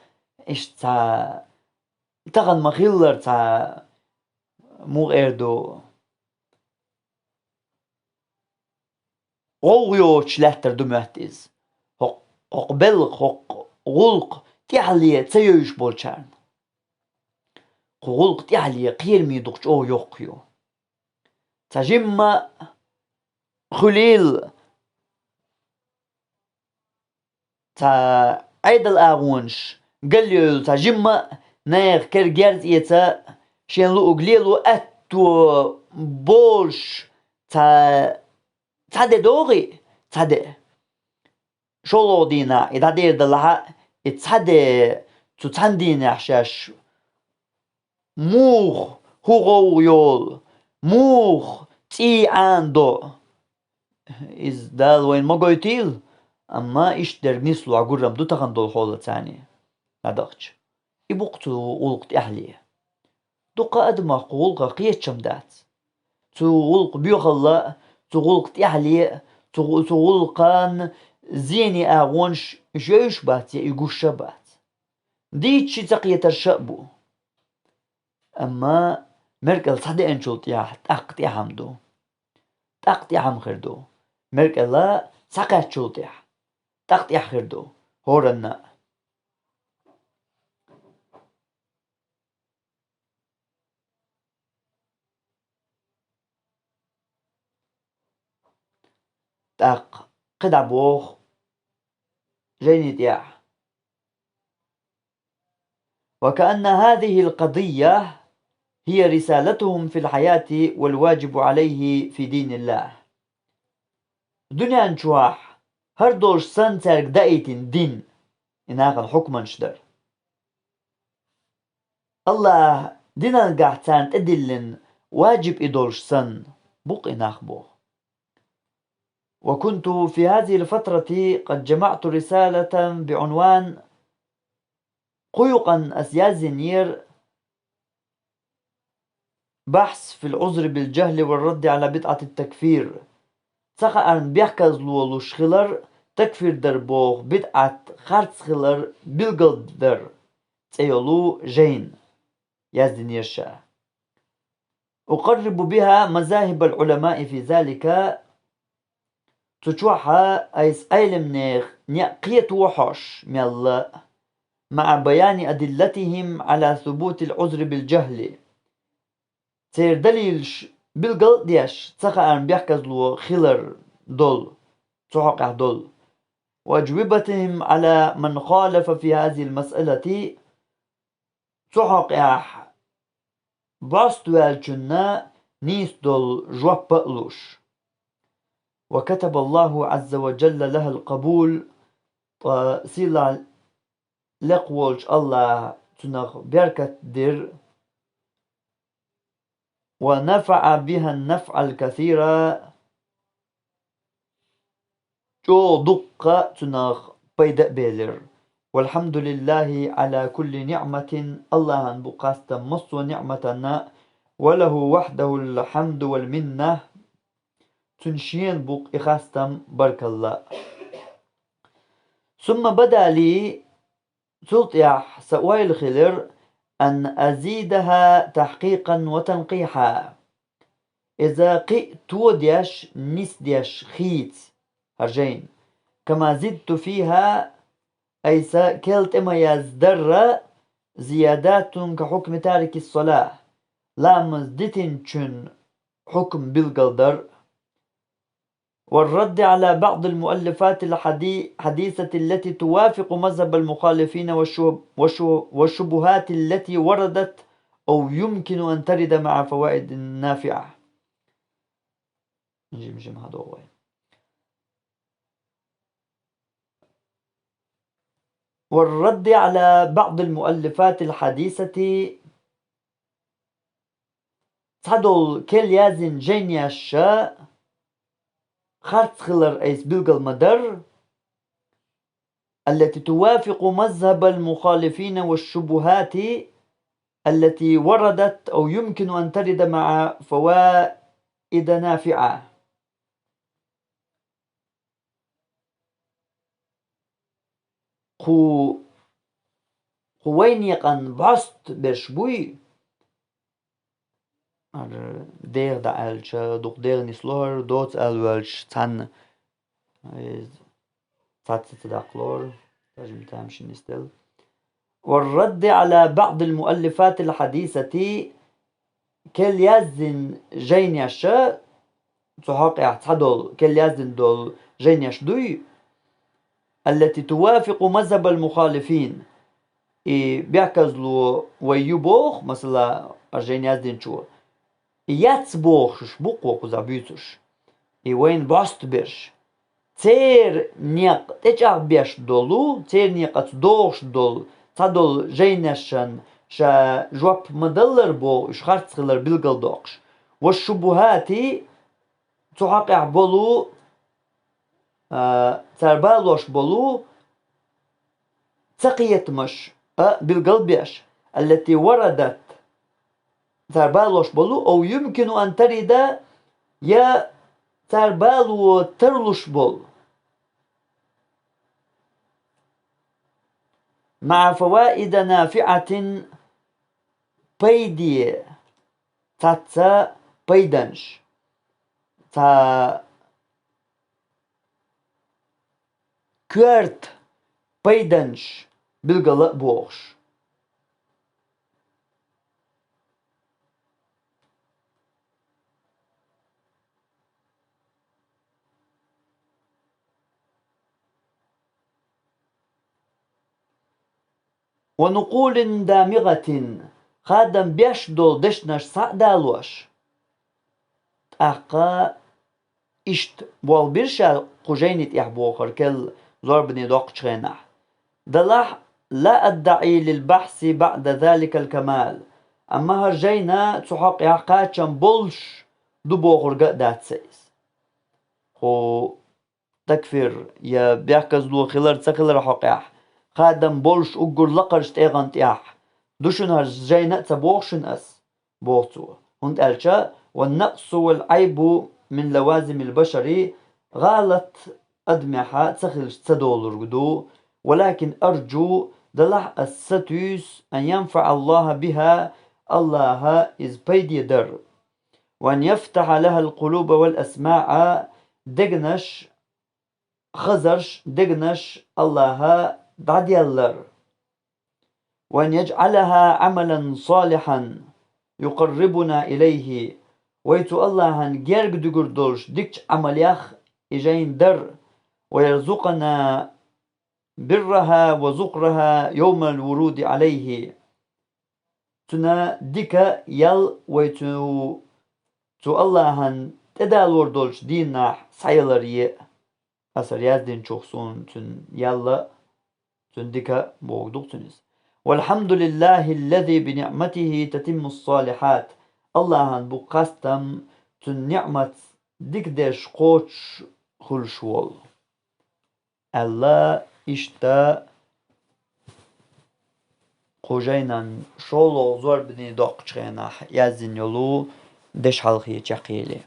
иштта цхьа тахана ма-хиллара цхьа, муха эр ду, гӀовгӀа йоцуш лаьттар ду моьтту иза. ХӀокху, хӀокху белхан, хӀокху гӀуллакхан тӀаьхьале ца евзаш болчарна. кху гӀулакх тӀехьале кхераме дукха чӀогӀа йоккха ю. Цхьа жимма хуьлийла, цхьа Ӏедал агӀонаш галъйойла, цхьа жимма а наьха кер герз эца, шен луъург лело аьтто болуш цхьа, цхьа де догӀий, цхьа де. ШолгӀа дийнахь и дӀадер далахь а, и цхьа де, цу цхьана дийнахь шаьш муха, хӀун гӀовгӀа йолу, муха цӀий Ӏанадо. Иза Дала вайна ма гойтийла, амма иштта дерг нислохь гурам ду тахана долу хьолаца царна дӀадахча. И бу-кх цу гӀулакх тӀехьале. Дукха адамах кху гӀулакхах кхеташ-м дац. Цу гӀулакх боьхалла а, цу гӀулакх тӀехьале а, цу гӀу-, цу гӀулакхан зене агӀонаш уьш йовш а бац я и гуш а бац. Дийцича ца кхетарш а бу. Амма меркӀал схьадеанчул тӀехь тӀаккха тӀехь-м ду. ТӀаккха тӀехь-м хир ду. МеркӀал схьакхаьччул тӀехь тӀаккха тӀехь хир ду хӀоранна а. ТӀаккха кхидӀа боху жайни тӀехь: وكأن هذه القضية هي رسالتهم في الحياة والواجب عليه في دين الله. Дуьнен чохь хӀара долуш санна цаьрга даийтина дин, и нахана хьукманаш дар. АллахӀа динангахь царна тӀедиллина ваджиб и долуш санна, бу-кх и нах боху. وكنت في هذه الفترة قد جمعت رسالة بعنوان، кху юкъанна ас яздинера بحث في العذر بالجهل والرد على بدعة التكفير. Ца хаарна бехказло луш хилар, такфир дар боху бидӀат харц хилар билгалдар цӀе йолу жайна яздинера ша. أقرب بها مذاهب العلماء في ذلك. Цу чохь айса Ӏеламнех некъ кхето хьожуш мелла а, مع بيان أدلتهم على ثبوت العذر بالجهل. Церан далилаш билгал а деш, ца хаарна бехказло хилар долу, цу хьокъехь долу. وأجوبتهم على من خالف في هذه المسألة. Цу хьокъехь бӀост ваьллачунна нийса долу жоп а луш. وكتب الله عز وجل لها القبول. Ткъа сийлахь лекха волчу АллахӀа цунах беркат дира. ونفع بها النفع الكثير. ЧӀогӀа дуккха цунах пайда а белира. والحمد لله على كل نعمة. АллахӀан бу хастам массо а ниӀматанна. وله وحده الحمد والمنة. Цуьнан шена бу-кх и хастам, баркалла. ثم بدا لي. Цул тӀаьхьа сан ойла хилира, أن أزيدها تحقيقا وتنقيحا. Иза кхин а тодеш, нисдеш хийца хӀара жайна. كما زدت فيها. Айса керла тӀе ма яздарра, زيادات كحكم تارك الصلاة. Ламаз дитинчун хьукм билгалдар. والرد على بعض المؤلفات الحدي-، الحديثة التي توافق مذهب المخالفين والشو-، والشو-، والشبهات التي وردت أو يمكن أن ترد مع فوائد نافعة. جيم جيم هذا هو. والرد على بعض المؤلفات الحديثة. Цхьадолу керла яздина жайнаш а харц хилар айса билгал ма-дарра, التي توافق مذهب المخالفين والشبهات التي وردت أو يمكن أن ترد مع فوائد نافعة. Кху, кху вайн некъан бӀост берш буй, хӀара дегӀ дӀааьлча, дукха дегӀ нисло хӀара, доца аьлла воьлча, цхьанна, э, цхьацца ца даккхалора, даже ма тамашийна нисделла. والرد على بعض المؤلفات الحديثة, керла яздина жайнаш, цу хьокъехь цхьадолу керла яздина долу жайнаш дуй, التي توافق مذهب المخالفين. И бехказло вай ю боху, масала, а жайна яздинчо, и яц бохуш бу кхо кхузахь буьйцурш, и вайна босту берш. Церан некъ тӀечӀагӀбеш долу, церан некъаца догӀуш долу цхьадолу жайнашна ша жоп ма даллара боху, уьш харц хилар билгалдоккхуш. والشبهات, цу хьокъехь болу, а, цара балош болу цакхетамаш а билгалбеш, التي وردت, цара балош болу, أو يمكن أن ترد, я цара бало тарлуш болу, مع فوائد نافعة, пайде, цхьацца пайданаш, цхьа коьрта пайданаш билгала а бохуш. ونقول دامغة, хадам беш долу дешнаш схьа а далош. ТӀаккха иштта болх бира ша кху жайни тӀехь бохург, керла зорбане доккхучу хенахь. Делахь, لا أدعي للبحث بعد ذلك الكمال. Амма хӀара жайна цу хьокъехь кхачам болуш ду бохург а дац сан иза. Кху такфир я бехказло хилар ца хилар хьокъехь, хадам болуш уггар лакхарчу тӀегӀан тӀехь ду шуна хӀара жайна а ца боху шуна ас, боху цо. ХӀунда аьлча, والنقص والعيب من لوازم البشر, гӀалат, адамехь ца хилча ца долург ду. ولكن أرجو, делахь ас сатуьйсу, أن ينفع الله بها, АллахӀа иза пайде дар. وأن يفتح لها القلوب والأسماع, дегнаш, хазарш, дегнаш АллахӀа дӀаделлар. وأن يجعلها عملا صالحا يقربنا إليه, вай цу АллахӀан герга дуьгур долуш дикачу Ӏамалех и жайна дар, ويرزقنا برها وذخرها يوم الورود عليه. Цуьнан дика ял вай цу, цу АллахӀан тӀедалор долчу дийнахь схьаялар е а. Аса яздинчух суна цуьнан ял а, цуьнан дика а бохург ду-кх цуьнан иза. والحمد لله الذي بنعمته تتم الصالحات. АллахӀан бу хастам, цуьнан ниӀматца дика дерш кхочуш хуьлуш волу. Аьлла, иштта кху жайнан шолгӀа зорбане доккхучу хенахь яздина йолу дешхьалхе чекхъели.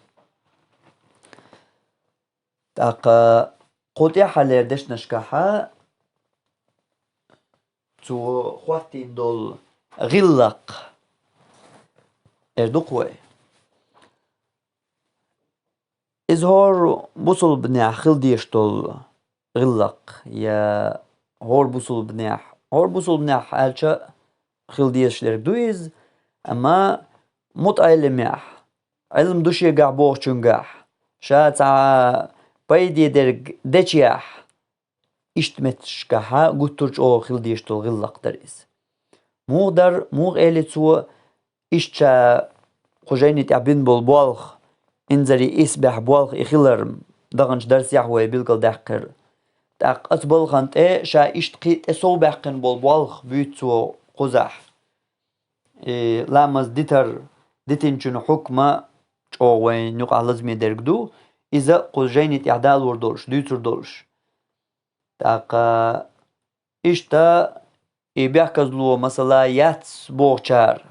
ТӀаккха кху тӀаьххьалера дешнашкахьа цо хӀоттийна долу гӀиллакх эр ду-кх вай. Иза хӀора бусулбанехь хила дезаш долу гӀиллакх, я хӀора бусулбанехь, хӀора бусулбанехь аьлча а хила дезаш дерг ду иза, амма мутаӀеллимехь, Ӏилма ду шегахь бохучуьнгахь, ша цхьа пайде дерг дечехь, иштта меттигашкахьа гуттар а чӀогӀа хила дезаш долу гӀиллакх дара иза. Муха дара, муха эли цо, иштта ша кху жайни тӀехь бина болу болх, инзаре исбаьхьа болх и хилар, даханчу дарсехь вай билгалдаьккхира. ТӀаккха оцу балхана тӀе ша иштта кхин а тӀе совбаьккхина болу болх буьйцу цо кхузахь. И ламаз дитар, дитинчун хьукма чӀогӀа вайн юкъахь лазаме дерг ду, иза а кху жайни тӀехь далор долуш, дуьйцур долуш. ТӀаккха иштта и бехказло, масала, яц бохучара,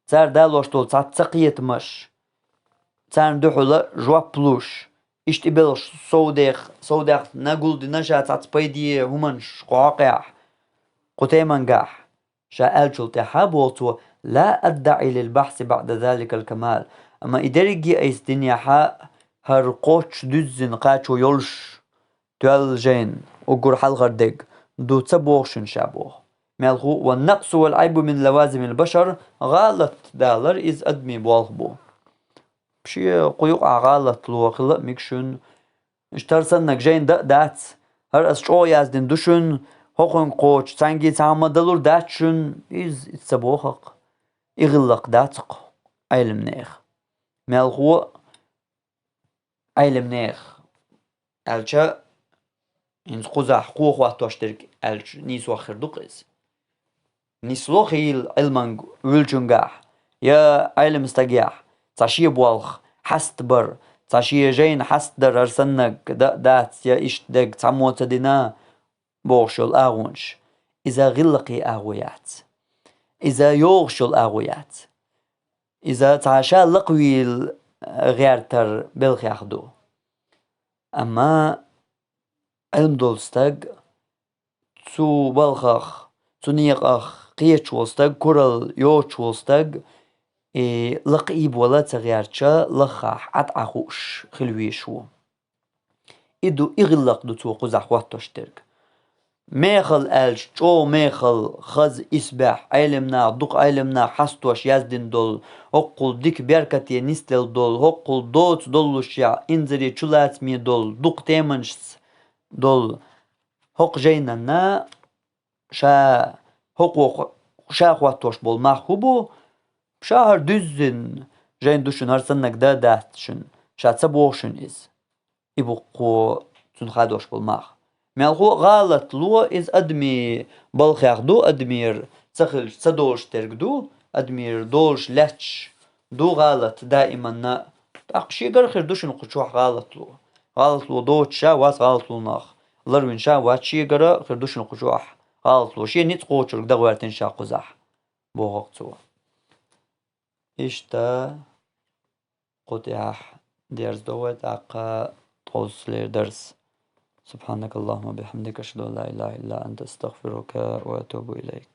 цара далош долу цхьацца кхетамаш, царна дуьхьала жоп луш, иштта и белхаш совдех-, совдехна гулдина ша цхьацца пайде хӀуманаш кху хьокъехь, кху темангахь. Ша аьллачул тӀаьхьа боху цо: «لا أدعي للبحث بعد ذلك الكمال». Амма и дерриге айса динехьа хӀара кхоччуш дуьззина кхачо йолуш, тоьлла жайна, уггар хьалхара дерг ду ца боху шуна ша боху. Мелхо: «والنقص والعيب من لوازم البشر», гӀалат далар иза адамий болх бу. Шен кху юкъахь гӀалатло хила а мега шуна. Иштта хӀара саннарг жайна дан а дац, хӀара ас чӀогӀа яздина ду шуна, хӀокхуьнга кхочуш цхьаьнгге цхьа хӀума далур дац шуна, иза, иза ца боху-кх. И гӀиллакх дац-кх Ӏеламнехан. Мелхо а Ӏеламнехан аьлча, хӀинца кхузахь кхо хӀоттош дерг аьлча, нийсох хир ду-кх иза. Нисло хийла Ӏилманга вуьллучуьнгахь я Ӏелам стагехь цхьа шен болх хьастабар, цхьа шен жайна хьастадар хӀара саннарг дан а дац, я иштта дерг цхьаммо ца дина, бохуш йолу агӀонаш. Иза гӀиллакхе агӀо яц. Иза йогӀуш йолу агӀо яц. Иза цхьа ша лакхавийла гӀертар белхех ду. Амма Ӏилма долу стаг, цу балхах, цу некъах кхеташ волу стаг, куралла йоцуш волу стаг, и лакха ийбала а ца гӀерташ, лаххахь Ӏад Ӏа хууш хила везаш ву. И ду, и гӀиллакх ду цо кхузахь хӀоттош дерг. Мехала аьлча, чӀогӀа мехала, хаза исбаьхьа, Ӏеламнаха, дукха Ӏеламнаха хьастош яздина долу, хӀоккхул дика беркате нисделла долу, хӀоккхул доцу доллушехь инзаре чулацаме долу, дукха теманашца долу хӀокху жайнанна ша хӀокхо ша хӀоттош болу мах хӀун бу? Ша хӀара дуьззина жайна ду шуна, хӀара саннарг дан а дац шуна, ша ца боху шуна иза. И бу кхо цунна хадош болу мах. Мелхо а гӀалатло иза адамийн балхех ду, адамера ца хилча ца долуш дерг ду, адамера долуш лаьтташ ду гӀалат даиманна. ТӀаккха шегара хир ду шуна кху чохь гӀалатло. ГӀалатло доцуш ша вац, гӀалатлонах ларвина ша вац, шегара хир ду шуна кху чохь гӀалатло. Шен ницкъ кхочург дан гӀоьртина ша кхузахь, боху-кх цо. Иштта кху тӀехь дерзадо вай тӀаккха тӀовсалера дарс. سبحانك اللهم وبحمدك، أشهد أن لا إله إلا أنت، أستغفرك وأتوب إليك.